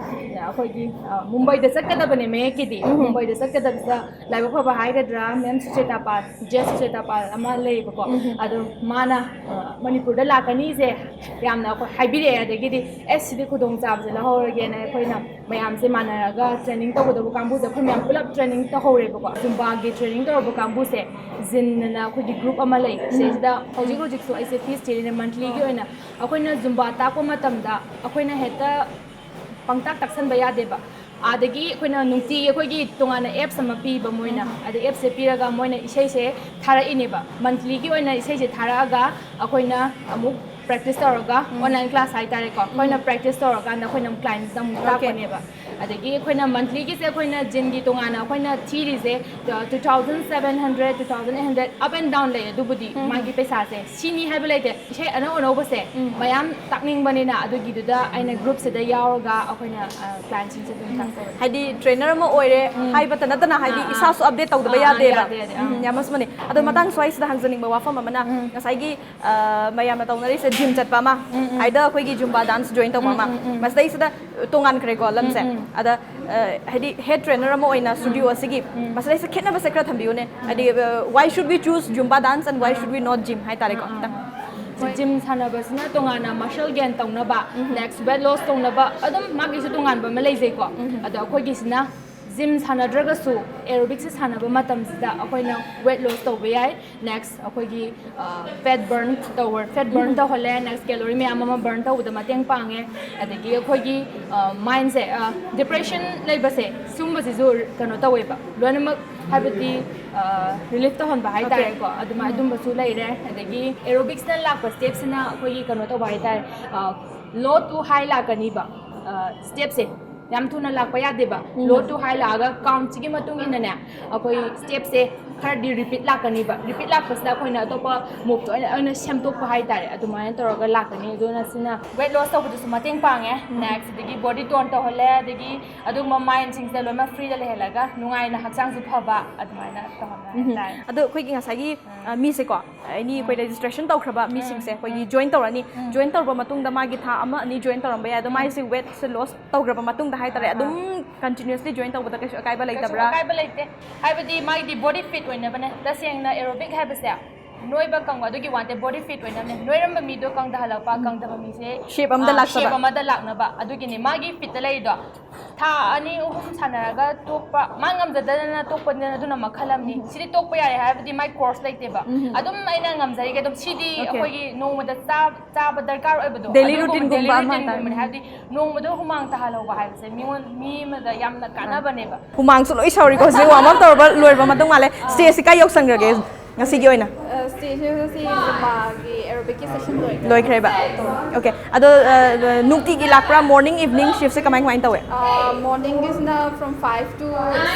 ꯑꯩꯈꯣꯏꯒꯤ ꯃꯨꯝꯕꯩꯗ ꯆꯠꯀꯗꯕꯅꯦ ꯃꯌꯦꯛꯀꯤꯗꯤ꯫ ꯃꯨꯝꯕꯩꯗ ꯆꯠꯀꯗꯕꯁꯤꯗ ꯂꯥꯏꯕꯛ ꯐꯕ ꯍꯥꯏꯒꯗ꯭ꯔꯥ, ꯃꯦꯝ ꯁꯨꯆꯦꯇꯥ ꯄꯥꯜ, ꯖꯦ ꯁꯨꯆꯦꯇꯥ ꯄꯥꯜ ꯑꯃ ꯂꯩꯌꯦꯕꯀꯣ꯫ ꯑꯗꯣ ꯃꯥꯅ ꯃꯅꯤꯄꯨꯔꯗ ꯂꯥꯛꯀꯅꯤꯁꯦ ꯌꯥꯝꯅ ꯑꯩꯈꯣꯏ ꯍꯥꯏꯕꯤꯔꯛꯑꯦ꯫ ꯑꯗꯒꯤꯗꯤ ꯑꯦꯁ ꯁꯤꯗꯤ ꯈꯨꯗꯣꯡꯆꯥꯕꯁꯦ ꯂꯧꯍꯧꯔꯒꯦꯅ ꯑꯩꯈꯣꯏꯅ ꯃꯌꯥꯝꯁꯦ ꯃꯥꯟꯅꯔꯒ training ꯇꯧꯒꯗꯕ ꯀꯥꯡꯕꯨꯁꯦ ꯑꯩꯈꯣꯏ ꯃꯌꯥꯝ ꯄꯨꯂꯞ training ꯇꯧꯍꯧꯔꯦꯕꯀꯣ꯫ ꯖꯨꯝꯕꯥꯒꯤ training ꯇꯧꯔꯕ ꯀꯥꯡꯕꯨꯁꯦ ꯖꯤꯟ ꯑꯅ ꯑꯩꯈꯣꯏꯒꯤ group ꯑꯃ ꯂꯩ꯫ ꯁꯤꯗꯩꯁꯤꯗ ꯍꯧꯖꯤꯛ ꯍꯧꯖꯤꯛꯁꯨ ꯑꯩꯁꯦ fees ꯊꯤꯔꯤꯅꯦ꯫ Monthlyꯒꯤ ꯑꯣꯏꯅ ꯑꯩꯈꯣꯏꯅ ꯖꯨꯝꯕꯥ ꯇꯥꯛꯄ ꯃꯇꯝꯗ ꯑꯩꯈꯣꯏꯅ ꯍꯦꯛꯇ ꯄꯪꯇꯥꯛ ꯇꯥꯛꯁꯟꯕ ꯌꯥꯗꯦꯕ꯫ ꯑꯥꯗꯒꯤ ꯑꯩꯈꯣꯏꯅ ꯅꯨꯡꯇꯤꯒꯤ ꯑꯩꯈꯣꯏꯒꯤ ꯇꯣꯉꯥꯟꯅ apps ꯑꯃ ꯄꯤꯕ ꯃꯣꯏꯅ꯫ ꯑꯗ appꯁꯦ ꯄꯤꯔꯒ ꯃꯣꯏꯅ ꯏꯁꯩꯁꯦ ꯊꯥꯔꯛꯏꯅꯦꯕ꯫ Monthlyꯒꯤ ꯑꯣꯏꯅ ꯏꯁꯩꯁꯦ ꯊꯥꯔꯛꯑꯒ ꯑꯩꯈꯣꯏꯅ ꯑꯃꯨꯛ practice ꯇꯧꯔꯒ, online class ꯍꯥꯏꯇꯥꯔꯦꯀꯣ, ꯑꯩꯈꯣꯏꯅ practice ꯇꯧꯔꯀꯥꯟꯗ ꯑꯩꯈꯣꯏꯅ clientꯁꯤꯗ ꯑꯃꯨꯛ ꯇꯥꯛꯄꯅꯦꯕ꯫ ꯑꯗꯒꯤ ꯑꯩꯈꯣꯏꯅ monthlyꯒꯤꯁꯦ ꯑꯩꯈꯣꯏꯅ ꯖꯤꯟꯒꯤ ꯇꯣꯉꯥꯟꯅ ꯑꯩꯈꯣꯏꯅ ꯊꯤꯔꯤꯁꯦ two thousand seven hundred, two thousand eight hundred, up and down ꯂꯩ꯫ ꯑꯗꯨꯕꯨꯗꯤ ꯃꯥꯒꯤ ꯄꯩꯁꯥꯁꯦ ꯁꯤꯅꯤ ꯍꯥꯏꯕ ꯂꯩꯇꯦ꯫ ꯏꯁꯩ ꯑꯅꯧ ꯑꯅꯧꯕꯁꯦ ꯃꯌꯥꯝ ꯇꯥꯛꯅꯤꯡꯕꯅꯤꯅ ꯑꯗꯨꯒꯤꯗꯨꯗ ꯑꯩꯅ groupꯁꯤꯗ ꯌꯥꯎꯔꯒ ꯑꯩꯈꯣꯏꯅ clientꯁꯤꯡꯁꯦ ꯑꯗꯨꯝ ꯇꯥꯛꯆꯕꯅꯦ꯫ ꯍꯥꯏꯗꯤ trainer ꯑꯃ ꯑꯣꯏꯔꯦ ꯍꯥꯏꯕꯇ ꯅꯠꯇꯅ ꯍꯥꯏꯗꯤ ꯏꯁꯥꯁꯨ update ꯇꯧꯗꯕ ꯑꯥ, ꯌꯥꯗꯦꯕ꯫ ꯌꯥꯗꯦ, ꯌꯥꯗꯦ, ꯑꯥ꯫ ꯎꯝ, ꯌꯥꯝ ꯃꯁꯨꯃꯅꯤ꯫ ꯑꯗꯣ ꯃꯇꯥꯡ ꯁ꯭ꯋꯥꯏꯁꯤꯗ ꯍꯪꯖꯅꯤꯡꯕ ꯋꯥꯐꯝ ꯑꯃꯅ ꯉꯁꯥꯏꯒꯤ ꯑ, ꯃꯌꯥꯝꯅ ꯇꯧꯅꯔꯤꯁꯦ gym ꯆꯠꯄ ꯑꯃ, either ꯑꯩꯈꯣꯏꯒꯤ Zumba dance join ꯇꯧꯕ ꯑꯃ, ꯃꯁꯤꯗꯩꯁꯤꯗ ꯇꯣꯉꯥꯟꯈ꯭ꯔꯦꯀꯣ ꯂꯝꯁꯦ꯫ ꯑꯗ ꯑ, ꯍꯥꯏꯗꯤ head trainer ꯑꯃ ꯑꯣꯏꯅ studio ꯑꯁꯤꯒꯤ ꯃꯁꯤꯗꯩꯁꯤꯗ ꯈꯦꯠꯅꯕꯁꯦ ꯈꯔ ꯊꯝꯕꯤꯌꯨꯅꯦ꯫ ꯍꯥꯏꯗꯤ uh, why should we choose Zumba dance and why should we not gym ꯍꯥꯏꯇꯥꯔꯦꯀꯣ꯫ ꯈꯤꯇꯪ꯫ ꯍꯣꯏ, gym ꯁꯥꯟꯅꯕꯁꯤꯅ ꯇꯣꯉꯥꯟꯅ muscle gain ꯇꯧꯅꯕ, next weight loss ꯇꯧꯅꯕ, ꯑꯗꯨꯝ ꯃꯥꯒꯤꯁꯨ ꯇꯣꯉꯥꯟꯕ ꯑꯃ ꯂꯩꯖꯩꯀꯣ꯫ ꯑꯗꯣ ꯑꯩꯈꯣꯏꯒꯤꯁꯤꯅ gym ꯁꯥꯟꯅꯗ꯭ꯔꯒꯁꯨ aerobics ꯁꯥꯟꯅꯕ ꯃꯇꯝꯁꯤꯗ ꯑꯩꯈꯣꯏꯅ weight loss ꯇꯧꯕ ꯌꯥꯏ꯫ Next ꯑꯩꯈꯣꯏꯒꯤ fat burn ꯇꯧꯕ, fat burn ꯇꯧꯍꯜꯂꯦ꯫ Next calorie ꯃꯌꯥꯝ ꯑꯃ burn ꯇꯧꯕꯗ ꯃꯇꯦꯡ ꯄꯥꯡꯉꯦ꯫ ꯑꯗꯒꯤ ꯑꯩꯈꯣꯏꯒꯤ mindꯁꯦ, depression ꯂꯩꯕꯁꯦ, ꯁꯨꯝꯕꯁꯤꯁꯨ ꯀꯩꯅꯣ ꯇꯧꯋꯦꯕ ꯂꯣꯏꯅꯃꯛ, ꯍꯥꯏꯕꯗꯤ relief ꯇꯧꯍꯟꯕ ꯍꯥꯏꯇꯥꯔꯦꯀꯣ꯫ ꯑꯗꯨꯃꯥꯏꯅ ꯑꯗꯨꯝꯕꯁꯨ ꯂꯩꯔꯦ꯫ ꯑꯗꯒꯤ aerobicsꯅ ꯂꯥꯛꯄ stepꯁꯤꯅ ꯑꯩꯈꯣꯏꯒꯤ ꯀꯩꯅꯣ ꯇꯧꯕ ꯍꯥꯏꯇꯥꯔꯦ, low to high ꯂꯥꯛꯀꯅꯤꯕ stepꯁꯦ꯫ ꯌꯥꯝ ꯊꯨꯅ ꯂꯥꯛꯄ ꯌꯥꯗꯦꯕ꯫ Low to high ꯂꯥꯛꯑꯒ countꯁꯤꯒꯤ ꯃꯇꯨꯡ ꯏꯟꯅꯅꯦ ꯑꯩꯈꯣꯏ stepꯁꯦ ꯈꯔꯗꯤ ꯔꯤꯄꯤꯠ ꯂꯥꯛꯀꯅꯤꯕ꯫ ꯔꯤꯄꯤꯠ ꯂꯥꯛꯄꯁꯤꯗ ꯑꯩꯈꯣꯏꯅ ꯑꯇꯣꯞꯄ ꯃꯨꯞꯇ ꯑꯣꯏꯅ ꯑꯣꯏꯅ ꯁꯦꯝꯗꯣꯛꯄ ꯍꯥꯏꯇꯥꯔꯦ, ꯑꯗꯨꯃꯥꯏꯅ ꯇꯧꯔꯒ ꯂꯥꯛꯀꯅꯤ꯫ ꯑꯗꯨꯅ ꯁꯤꯅ ꯋꯦꯠ ꯂꯣꯁ ꯇꯧꯕꯗꯁꯨ ꯃꯇꯦꯡ ꯄꯥꯡꯉꯦ꯫ ꯅꯦꯛꯁ ꯑꯗꯒꯤ ꯕꯣꯗꯤ ꯇꯣꯟ ꯇꯧꯍꯜꯂꯦ, ꯑꯗꯒꯤ ꯑꯗꯨꯒꯨꯝꯕ ꯃꯥꯏꯟꯁꯤꯡꯁꯦ ꯂꯣꯏꯅꯃꯛ ꯐ꯭ꯔꯤꯗ ꯂꯩꯍꯜꯂꯒ ꯅꯨꯡꯉꯥꯏꯅ ꯍꯛꯆꯥꯡꯁꯨ ꯐꯕ ꯑꯗꯨꯃꯥꯏꯅ ꯇꯧꯍꯟꯕ ꯍꯥꯏꯇꯥꯔꯦ꯫ ꯑꯗꯣ ꯑꯩꯈꯣꯏꯒꯤ ꯉꯁꯥꯏꯒꯤ ꯑ, ꯃꯤꯁꯦꯀꯣ ꯑꯦꯅꯤ ꯑꯩꯈꯣꯏ ꯔꯦꯖꯤꯁꯇ꯭ꯔꯦꯁꯟ ꯇꯧꯈ꯭ꯔꯕ ꯃꯤꯁꯤꯡꯁꯦ ꯑꯩꯈꯣꯏꯒꯤ ꯖꯣꯏꯟ ꯇꯧꯔꯅꯤ꯫ ꯖꯣꯏꯟ ꯇꯧꯔꯕ ꯃꯇꯨꯡꯗ ꯃꯥꯒꯤ ꯊꯥ ꯑꯃ ꯑꯅꯤ ꯖꯣꯏꯟ ꯇꯧꯔꯝꯕ ꯌꯥꯏ꯫ ꯑꯗꯣ ꯃꯥꯏꯁꯦ ꯋꯦꯠꯁꯦ ꯂꯣꯁ ꯇꯧꯈ꯭ꯔꯕ ꯃꯇꯨꯡꯗ ꯍꯥꯏꯇꯥꯔꯦ, ꯑꯗꯨꯝ ꯀꯟꯇꯤꯅ꯭ꯌꯨꯁꯂꯤ ꯖꯣꯏꯟ ꯇꯧꯕꯗ ꯀꯩꯁꯨ ꯑꯀꯥꯏꯕ ꯀꯩꯁꯨ ꯂꯩꯇꯕ꯭ꯔꯥ? ꯑꯀꯥꯏꯕ ꯂꯩꯇꯦ꯫ ꯍꯥꯏꯕꯗꯤ ꯃꯥꯒꯤꯗꯤ ꯕꯣꯗꯤ ꯐꯤꯠ ꯑꯣꯏꯅꯕꯅꯦ꯫ ꯇꯁꯦꯡꯅ ꯑꯦꯔꯣꯕꯤꯛ ꯍꯥꯏꯕꯁꯦ ꯅꯣꯏꯕ ꯀꯪꯕ ꯑꯗꯨꯒꯤ ꯋꯥꯟꯇꯦ, ꯕꯣꯗꯤ ꯐꯤꯠ ꯑꯣꯏꯅꯕꯅꯦ꯫ ꯅꯣꯏꯔꯝꯕ ꯃꯤꯗꯣ ꯀꯪꯊꯍꯜꯂꯛꯄ, ꯀꯪꯗꯕ ꯃꯤꯁꯦ Shape ꯑꯃꯗ ꯑꯥ, ꯂꯥꯛꯆꯕ꯫ shape ꯑꯃꯗ ꯂꯥꯛꯅꯕ꯫ ꯑꯗꯨꯒꯤꯅꯦ ꯃꯥꯒꯤ ꯐꯤꯠꯇ ꯂꯩꯔꯤꯗꯣ꯫ ꯊꯥ ꯑꯅꯤ ꯑꯍꯨꯝ ꯁꯥꯟꯅꯔꯒ ꯇꯣꯛꯄ, ꯃꯥ ꯉꯝꯖꯗꯗꯅ ꯇꯣꯛꯄꯅꯤꯅ ꯑꯗꯨꯅ ꯃꯈꯜ ꯑꯃꯅꯤ꯫ ꯁꯤꯗꯤ ꯇꯣꯛꯄ ꯌꯥꯔꯦ ꯍꯥꯏꯕꯗꯤ ꯃꯥꯏ ꯀꯣꯔꯁ ꯂꯩꯇꯦꯕ꯫ ꯑꯗꯨꯝ ꯑꯩꯅ ꯉꯝꯖꯔꯤꯒꯦ ꯑꯗꯨꯝ꯫ ꯁꯤꯗꯤ Okay. ꯑꯩꯈꯣꯏꯒꯤ ꯅꯣꯡꯃꯗ ꯆꯥ- ꯆꯥꯕ ꯗꯔꯀꯥꯔ ꯑꯣꯏꯕꯗꯣ Daily ꯑꯗꯨꯒꯨꯝꯕ routineꯒꯨꯝꯕ daily ꯑꯃ routineꯒꯨꯝꯕꯅꯦ꯫ ꯍꯥꯏꯕꯗꯤ ꯅꯣꯡꯃꯗ ꯍꯨꯃꯥꯡ ꯇꯥꯍꯜꯍꯧꯕ ꯍꯥꯏꯕꯁꯦ ꯃꯤꯉꯣꯟ ꯃꯤ ꯑꯃꯗ ꯌꯥꯝꯅ ꯀꯥꯟꯅꯕꯅꯦꯕ꯫ ꯍꯨꯃꯥꯡꯁꯨ ꯂꯣꯏ ꯁꯧꯔꯤꯀꯣ ꯍꯧꯖꯤꯛ ꯋꯥꯔꯝ ꯑꯞ ꯇꯧꯔꯕ ꯂꯣꯏꯔꯕ ꯃꯇꯨꯡ ꯃꯥꯜꯂꯦ꯫ ꯁ꯭ꯇꯦꯖꯁꯤ ꯀꯥꯏ ꯌꯧꯁꯟꯈ꯭ꯔꯒꯦ ꯉꯁꯤꯒꯤ ꯑꯣꯏꯅ? ꯁ꯭ꯇꯦꯖꯁꯤ ꯉꯁꯤ ꯖꯨꯝꯕꯥꯒꯤ ꯑꯦꯔꯣꯕꯤꯛꯀꯤ ꯁꯦꯁꯟ ꯂꯣꯏꯈ꯭ꯔꯦ꯫ ꯂꯣꯏꯈ꯭ꯔꯦꯕ? Okay. ꯑꯗꯣ ꯑ, ꯅꯨꯡꯇꯤꯒꯤ ꯂꯥꯛꯄ꯭ꯔꯥ? ꯃꯣꯔꯅꯤꯡ ꯏꯚꯤꯅꯤꯡ ꯁꯤꯐꯁꯦ ꯀꯃꯥꯏ ꯀꯃꯥꯏꯅ ꯇꯧꯋꯦ? ꯃꯣꯔꯅꯤꯡꯒꯤꯁꯤꯅ from five to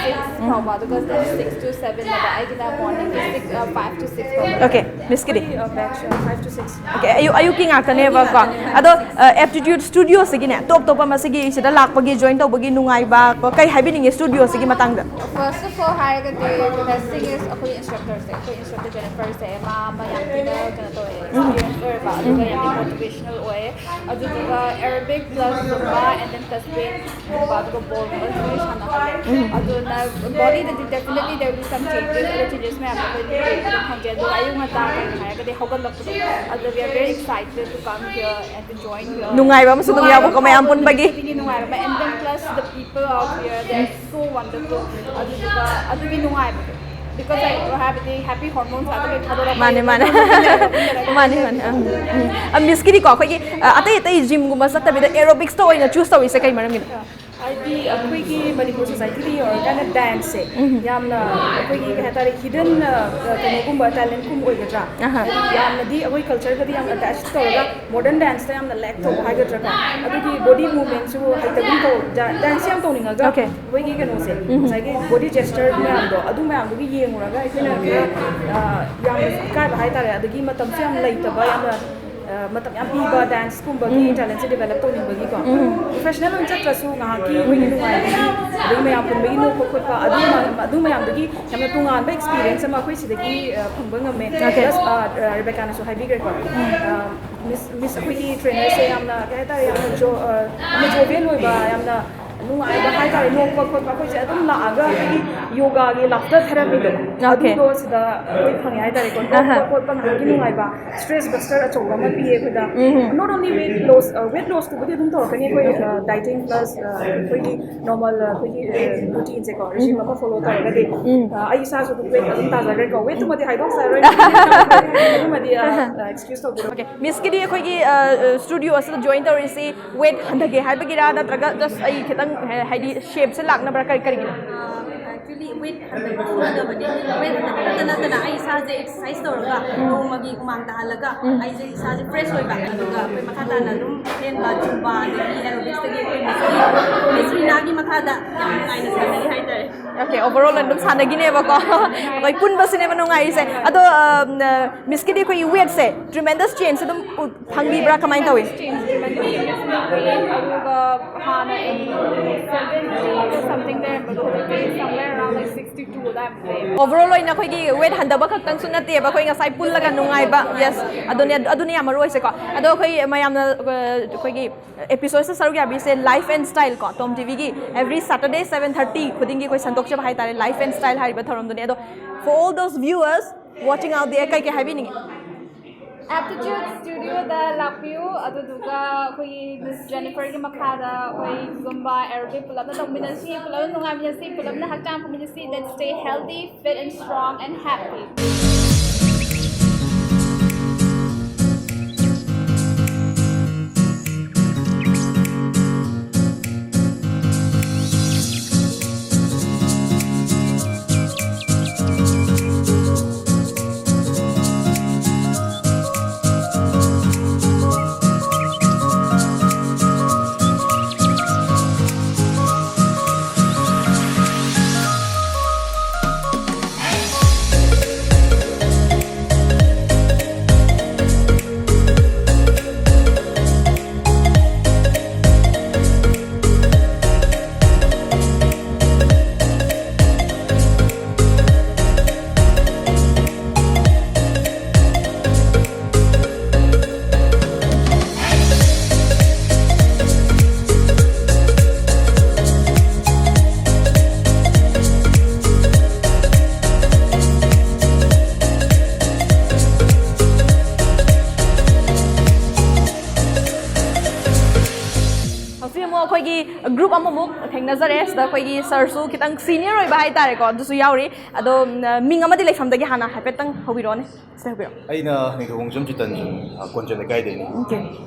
six ꯐꯥꯎꯕ, ꯑꯗꯨꯒ six to seven ꯅꯦꯕ꯫ ꯑꯩꯒꯤꯅ ꯃꯣꯔꯅꯤꯡꯒꯤ six, five to six ꯐꯥꯎꯕ꯫ Okay, ꯃꯤꯁꯀꯤꯗꯤ? Batch five to six. Okay, ꯑꯌꯨꯛ ꯑꯌꯨꯛꯀꯤ ꯉꯥꯛꯇꯅꯦꯕꯀꯣ꯫ ꯑꯗꯣ ꯑꯦꯞꯇꯤꯇ꯭ꯌꯨꯠ ꯁ꯭ꯇꯨꯗꯤꯑꯣꯁꯤꯒꯤꯅꯦ, ꯇꯣꯞ ꯇꯣꯞꯄ ꯃꯁꯤꯒꯤ ꯁꯤꯗ ꯂꯥꯛꯄꯒꯤ, ꯖꯣꯏꯟ ꯇꯧꯕꯒꯤ ꯅꯨꯡꯉꯥꯏꯕ ꯀꯣ, ꯀꯩ ꯍꯥꯏꯕꯤꯅꯤꯡꯉꯤ ꯁ꯭ꯇꯨꯗꯤꯑꯣꯁꯤꯒꯤ ꯃꯇꯥꯡꯗ? First of all ꯍꯥꯏꯔꯒꯗꯤ the best thing is ꯑꯩꯈꯣꯏ ꯏꯟꯁꯇ꯭ꯔꯛꯇꯔꯁꯦ, ꯑꯩꯈꯣꯏ ꯏꯟꯁꯇ꯭ꯔꯛꯇꯔ ꯖꯦꯅꯤꯐꯔꯁꯦ, ꯃꯥ ꯑꯃ ꯌꯥꯝ ꯊꯤꯅ ꯀꯩꯅꯣ ꯇꯧꯋꯦ, ꯑꯦꯛꯁꯄꯤꯔꯤꯌꯟꯁ ꯑꯣꯏꯔꯕ, ꯑꯗꯨꯒ ꯌꯥꯝꯅ ꯃꯣꯇꯤꯚꯦꯁꯅꯦꯜ ꯑꯣꯏꯌꯦ꯫ ꯑꯗꯨꯗꯨꯒ aerobic plus Zumba and then plus weight ꯒꯨꯝꯕ, ꯑꯗꯨꯒ ꯕꯣꯜꯒꯨꯝꯕ ꯂꯣꯏ ꯁꯥꯟꯅꯍꯜꯂꯦ꯫ ꯑꯗꯨꯅ ꯕꯣꯗꯤꯗꯗꯤ definitely there will be some changes, ꯑꯗꯣ ꯆꯦꯟꯖꯦꯁ ꯃꯌꯥꯝꯗꯣ ꯑꯩꯈꯣꯏ ꯌꯦꯡꯕ ꯑꯗꯨꯝ ꯐꯪꯖꯩ꯫ ꯑꯗꯨꯒ ꯑꯌꯨꯛ ꯉꯟꯇꯥ ꯀꯩꯅꯣ ꯍꯥꯏꯔꯒꯗꯤ ꯍꯧꯒꯠꯂꯛꯄꯗꯣ, ꯑꯗꯨ we are very excited to come here and to join here. ꯅꯨꯡꯉꯥꯏꯕ ꯑꯃꯁꯨ ꯑꯗꯨꯝ ꯌꯥꯎꯕꯀꯣ, ꯃꯌꯥꯝ ꯄꯨꯟꯕꯒꯤ꯫ ꯅꯨꯡꯉꯥꯏꯕ ꯑꯃ, and then plus the people out here, they are so wonderful. ꯑꯗꯨꯗꯨꯒ ꯑꯗꯨꯒꯤ ꯅꯨꯡꯉꯥꯏꯕꯗꯣ, because like ꯍꯥꯏꯕꯗꯤ happy hormones ꯉꯥꯛꯇ ꯂꯣꯏ ꯊꯥꯗꯣꯔꯛꯄ꯫ ꯃꯥꯅꯦ, ꯃꯥꯅꯦ꯫ ꯃꯥꯅꯦ, ꯃꯥꯅꯦ꯫ ꯑ, ꯃꯤꯁꯀꯤꯗꯤꯀꯣ ꯑꯩꯈꯣꯏꯒꯤ ꯑ, ꯑꯇꯩ ꯑꯇꯩ ꯖꯤꯝꯒꯨꯝꯕ ꯆꯠꯇꯕꯤꯗ ꯑꯦꯔꯣꯕꯤꯛꯁꯇ ꯑꯣꯏꯅ ꯆꯨꯁ ꯇꯧꯔꯤꯁꯦ ꯀꯩ ꯃꯔꯝꯒꯤꯅꯣ? ꯍꯥꯏꯗꯤ ꯑꯩꯈꯣꯏꯒꯤ ꯃꯅꯤꯄꯨꯔ ꯁꯣꯁꯥꯏꯇꯤꯗ ꯌꯧꯔꯀꯥꯟꯗ ꯗꯥꯟꯁꯁꯦ ꯌꯥꯝꯅ ꯑꯩꯈꯣꯏꯒꯤ ꯀꯩ ꯍꯥꯏꯇꯥꯔꯦ ꯍꯤꯗꯟ ꯀꯩꯅꯣꯒꯨꯝꯕ ꯇꯦꯂꯦꯟꯠꯀꯨꯝꯕ ꯑꯣꯏꯒꯗ꯭ꯔꯥ? ꯑꯍꯥ꯫ ꯍꯥꯏꯗꯤ ꯌꯥꯝꯅꯗꯤ ꯑꯩꯈꯣꯏ ꯀꯜꯆꯔꯒꯗꯤ ꯌꯥꯝ ꯑꯦꯇꯦꯆ ꯇꯧꯔꯒ ꯃꯣꯗꯔꯟ ꯗꯥꯟꯁꯇ ꯌꯥꯝꯅ ꯂꯦꯛ ꯇꯧꯕ ꯍꯥꯏꯒꯗ꯭ꯔꯥꯀꯣ? ꯑꯗꯨꯒꯤ ꯕꯣꯗꯤ ꯃꯨꯚꯃꯦꯟꯠꯁꯨ ꯍꯩꯇꯒꯨꯝ ꯇꯧ ꯗꯥꯟꯁꯁꯦ ꯌꯥꯝ ꯇꯧꯅꯤꯡꯉꯒ ꯑꯣꯀꯦ꯫ ꯑꯩꯈꯣꯏꯒꯤ ꯀꯩꯅꯣꯁꯦ ꯉꯁꯥꯏꯒꯤ ꯕꯣꯗꯤ ꯖꯦꯁꯆꯔ ꯃꯌꯥꯝꯗꯣ ꯑꯗꯨ ꯃꯌꯥꯝꯗꯨꯒꯤ ꯌꯦꯡꯉꯨꯔꯒ ꯑꯩꯈꯣꯏꯅ ꯈꯔ ꯌꯥꯝꯅ ꯏꯀꯥꯏꯕ ꯍꯥꯏꯇꯥꯔꯦ꯫ ꯑꯗꯒꯤ ꯃꯇꯝꯁꯨ ꯌꯥꯝ ꯂꯩꯇꯕ, ꯌꯥꯝꯅ ꯃꯇꯝ ꯌꯥꯝ ꯄꯤꯕ ꯗꯥꯟꯁꯀꯨꯝꯕꯒꯤ ꯇꯦꯂꯦꯟꯠꯁꯦ ꯗꯤꯕꯦꯂꯞ ꯇꯧꯅꯤꯡꯕꯒꯤꯀꯣ꯫ ꯄ꯭ꯔꯣꯐꯦꯁꯅꯦꯜ ꯑꯣꯏꯅ ꯆꯠꯇ꯭ꯔꯁꯨ ꯉꯥꯏꯍꯥꯛꯀꯤ ꯑꯩꯈꯣꯏꯒꯤ ꯅꯨꯡꯉꯥꯏꯕꯒꯤ, ꯑꯗꯒꯤ ꯃꯌꯥꯝ ꯄꯨꯟꯕꯒꯤ ꯅꯣꯛꯄ ꯈꯣꯠꯄ, ꯑꯗꯨ ꯃ- ꯑꯗꯨ ꯃꯌꯥꯝꯗꯨꯒꯤ ꯌꯥꯝꯅ ꯇꯣꯉꯥꯟꯕ ꯑꯦꯛꯁꯄꯤꯔꯤꯌꯦꯟꯁ ꯑꯃ ꯑꯩꯈꯣꯏ ꯁꯤꯗꯒꯤ ꯑ, ꯐꯪꯕ ꯉꯝꯃꯦ꯫ ꯑꯣꯀꯦ꯫ ꯄ꯭ꯂꯁ ꯔꯦꯕꯦꯀꯥꯅꯁꯨ ꯍꯥꯏꯕꯤꯈ꯭ꯔꯦꯀꯣ꯫ ꯃꯤꯁ ꯃꯤꯁ ꯑꯩꯈꯣꯏꯒꯤ ꯇ꯭ꯔꯦꯅꯔꯁꯦ ꯌꯥꯝꯅ ꯀꯩ ꯍꯥꯏꯇꯥꯔꯦ, ꯌꯥꯝꯅ ꯖꯣ ꯌꯥꯝꯅ ꯖꯣꯕꯤꯌꯦꯜ ꯑꯣꯏꯕ, ꯌꯥꯝꯅ ꯅꯨꯡꯉꯥꯏꯕ ꯍꯥꯏꯇꯥꯔꯦ, ꯅꯣꯛꯄ ꯈꯣꯠꯄ꯫ ꯑꯩꯈꯣꯏꯁꯦ ꯑꯗꯨꯝ ꯂꯥꯛꯑꯒ ꯍꯥꯏꯗꯤ ꯌꯣꯒꯥꯒꯤ ꯂꯥꯐꯇꯔ ꯊꯦꯔꯥꯄꯤꯗꯣ ꯑꯗꯨꯗꯣ ꯁꯤꯗ ꯑꯩꯈꯣꯏ ꯐꯪꯉꯦ ꯍꯥꯏꯇꯥꯔꯦꯀꯣ꯫ ꯅꯣꯛꯄ ꯈꯣꯠꯄ, ꯉꯥꯏꯍꯥꯛꯀꯤ ꯅꯨꯡꯉꯥꯏꯕ, ꯁ꯭ꯇ꯭ꯔꯦꯁ ꯕꯁꯇꯔ ꯑꯆꯧꯕ ꯑꯃ ꯄꯤꯌꯦ ꯑꯩꯈꯣꯏꯗ꯫ Not only weight loss, weight lossꯇꯨꯕꯨꯗꯤ ꯑꯗꯨꯝ ꯇꯧꯔꯛꯀꯅꯤ ꯑꯩꯈꯣꯏ, ꯗꯥꯏꯇꯤꯡ ꯄ꯭ꯂꯁ ꯑꯩꯈꯣꯏꯒꯤ ꯅꯣꯔꯃꯦꯜ ꯑꯩꯈꯣꯏꯒꯤ ꯔꯨꯇꯤꯟꯁꯦꯀꯣ, ꯔꯤꯖꯤꯝ ꯑꯃ ꯐꯣꯂꯣ ꯇꯧꯔꯒꯗꯤ꯫ ꯑꯩ ꯏꯁꯥꯁꯨ ꯑꯗꯨꯝ ꯋꯦꯠ ꯑꯗꯨꯝ ꯇꯥꯖꯈ꯭ꯔꯦꯀꯣ꯫ ꯋꯦꯠꯇꯨꯃꯗꯤ ꯍꯥꯏꯗꯣꯛꯆꯔꯣꯏ꯫ ꯑꯗꯨꯃꯗꯤ ꯑꯦꯛꯁꯀ꯭ꯌꯨꯁ ꯇꯧꯕꯤꯔꯣ꯫ ꯑꯣꯀꯦ꯫ ꯃꯤꯁꯀꯤꯗꯤ ꯑꯩꯈꯣꯏꯒꯤ ꯁ꯭ꯇꯨꯗꯤꯑꯣ ꯑꯁꯤꯗ ꯖꯣꯏꯟ ꯇꯧꯔꯤꯁꯤ ꯋꯦꯠ ꯍꯟꯊꯒꯦ ꯍꯥꯏꯕꯒꯤꯔꯥ, ꯅꯠꯇ꯭ꯔꯒ ꯖꯁ ꯑꯩ ꯈꯤꯇꯪ ꯍꯥꯏꯗꯤ ꯁꯦꯞꯁꯦ ꯂꯥꯛꯅꯕ꯭ꯔꯥ, ꯀꯔꯤ ꯀꯔꯤꯒꯤꯅꯣ? ꯑꯦꯛꯆꯨꯂꯤ ꯋꯦꯠ ꯍꯟꯊꯕꯗꯤ ꯅꯠꯇꯕꯅꯦ꯫ ꯋꯦꯠ ꯍꯟꯊꯕ ꯈꯛꯇ ꯅꯠꯇꯅ ꯑꯩ ꯏꯁꯥꯁꯦ ꯑꯦꯛꯁꯔꯁꯥꯏꯁ ꯇꯧꯔꯒ ꯅꯣꯡꯃꯒꯤ ꯍꯨꯃꯥꯡ ꯇꯥꯍꯜꯂꯒ ꯑꯩꯁꯦ ꯏꯁꯥꯁꯦ ꯐ꯭ꯔꯦꯁ ꯑꯣꯏꯕ꯫ ꯑꯗꯨꯒ ꯑꯩꯈꯣꯏ ꯃꯈꯥ ꯇꯥꯅ ꯑꯗꯨꯝ ꯑꯍꯦꯟꯕ ꯖꯨꯝꯕꯥ ꯑꯗꯒꯤ ꯑꯦꯔꯣꯕꯤꯛꯁꯇꯒꯤ ꯑꯩꯈꯣꯏ ꯃꯤꯁ ꯃꯤꯁ ꯔꯤꯅꯥꯒꯤ ꯃꯈꯥꯗ ꯌꯥꯝ ꯅꯨꯡꯉꯥꯏꯅ ꯁꯥꯟꯅꯔꯤ ꯍꯥꯏꯇꯥꯔꯦ꯫ ꯑꯣꯀꯦ, ꯑꯣꯚꯔ ꯑꯣꯜ ꯑꯗꯨꯝ ꯁꯥꯟꯅꯈꯤꯅꯦꯕꯀꯣ꯫ ꯑꯩꯈꯣꯏ ꯄꯨꯟꯕꯁꯤꯅꯦꯕ ꯅꯨꯡꯉꯥꯏꯔꯤꯁꯦ꯫ ꯑꯗꯣ ꯃꯤꯁꯀꯤꯗꯤ ꯑꯩꯈꯣꯏꯒꯤ ꯋꯦꯠꯁꯦ ꯇ꯭ꯔꯤꯃꯦꯟꯗꯁ ꯆꯦꯟꯖ ꯑꯗꯨꯝ ꯎ- ꯐꯪꯕꯤꯕ꯭ꯔꯥ, ꯀꯃꯥꯏꯅ ꯇꯧꯏ? ꯑꯗꯨꯒ ꯍꯥꯟꯅ ꯑꯩ ꯁꯚꯦꯟꯇꯤ ꯁꯝꯊꯤꯡ ꯂꯩꯔꯝꯕꯗꯣ ꯍꯧꯖꯤꯛꯇꯤ somewhere around like sixty two ꯑꯗꯥꯏꯃꯨꯛ ꯂꯩꯌꯦ꯫ ꯑꯣꯚꯔ ꯑꯣꯜ ꯑꯣꯏꯅ ꯑꯩꯈꯣꯏꯒꯤ ꯋꯦꯠ ꯍꯟꯊꯕ ꯈꯛꯇꯪꯁꯨ ꯅꯠꯇꯦꯕ, ꯑꯩꯈꯣꯏ ꯉꯁꯥꯏ ꯄꯨꯜꯂꯒ ꯅꯨꯡꯉꯥꯏꯕ꯫ ꯌꯦꯁ, ꯑꯗꯨꯅꯦ, ꯑꯗꯨꯅ ꯌꯥꯝ ꯃꯔꯨ ꯑꯣꯏꯁꯦꯀꯣ꯫ ꯑꯗꯣ ꯑꯩꯈꯣꯏ ꯃꯌꯥꯝꯅ ꯑ, ꯑꯩꯈꯣꯏꯒꯤ ꯑꯦꯄꯤꯁꯣꯗꯁꯤꯗ ꯁꯔꯨꯛ ꯌꯥꯕꯤꯁꯦ ꯂꯥꯏꯐ ꯑꯦꯟ ꯁ꯭ꯇꯥꯏꯜ ꯀꯣ, ꯇꯣꯝ ꯇꯤꯚꯤꯒꯤ ꯑꯦꯕ꯭ꯔꯤ ꯁꯦꯇꯔꯗꯦ ꯁꯚꯦꯟ ꯊꯥꯔꯇꯤ ꯈꯨꯗꯤꯡꯒꯤ ꯑꯩꯈꯣꯏ ꯁꯟꯗꯣꯛꯆꯕ ꯍꯥꯏꯇꯥꯔꯦ, ꯂꯥꯏꯐ ꯑꯦꯟ ꯁ꯭ꯇꯥꯏꯜ ꯍꯥꯏꯔꯤꯕ ꯊꯧꯔꯝꯗꯨꯅꯦ꯫ ꯑꯗꯣ for all those viewers watching out there, ꯀꯩ ꯀꯩ ꯍꯥꯏꯕꯤꯅꯤꯡꯉꯤ? ꯑꯦꯞꯇꯤꯆꯨꯠ ꯁ꯭ꯇꯨꯗꯤꯑꯣꯗ ꯂꯥꯛꯄꯤꯌꯨ, ꯑꯗꯨꯗꯨꯒ ꯑꯩꯈꯣꯏꯒꯤ ꯃꯤꯁ ꯖꯦꯅꯤꯐꯔꯒꯤ ꯃꯈꯥꯗ ꯑꯩꯈꯣꯏ ꯖꯨꯝꯕꯥ ꯑꯦꯔꯣꯕꯤꯛ ꯄꯨꯂꯞꯅ ꯇꯧꯃꯤꯟꯅꯁꯤ, ꯄꯨꯂꯞꯅ ꯅꯨꯡꯉꯥꯏꯃꯤꯟꯅꯁꯤ, ꯄꯨꯂꯞꯅ ꯍꯛꯆꯥꯡ ꯐꯃꯤꯟꯅꯁꯤ꯫ Let's stay healthy, fit and strong and happy. Group ꯑꯃꯃꯨꯛ ꯊꯦꯡꯅꯖꯔꯦ꯫ ꯁꯤꯗ ꯑꯩꯈꯣꯏꯒꯤ ꯁꯥꯔꯁꯨ ꯈꯤꯇꯪ ꯁꯤꯅꯤꯌꯔ ꯑꯣꯏꯕ ꯍꯥꯏꯇꯥꯔꯦꯀꯣ, ꯑꯗꯨꯁꯨ ꯌꯥꯎꯔꯤ꯫ ꯑꯗꯣ, ꯎꯝ, ꯃꯤꯡ ꯑꯃꯗꯤ ꯂꯩꯐꯝꯗꯒꯤ ꯍꯥꯟꯅ ꯍꯥꯏꯐꯦꯠꯇꯪ ꯍꯧꯕꯤꯔꯛꯑꯣꯅꯦ꯫ ꯁꯤꯗ ꯍꯧꯕꯤꯔꯛꯑꯣ꯫ ꯑꯩꯅ ꯅꯤꯡꯊꯧ ꯈꯣꯡꯖꯝ ꯆꯤꯇꯟꯖꯟ, ꯑ, ꯀꯣꯟꯖꯦꯜ ꯂꯩꯀꯥꯏꯗꯩꯅꯤ꯫ ꯑꯣꯀꯦ꯫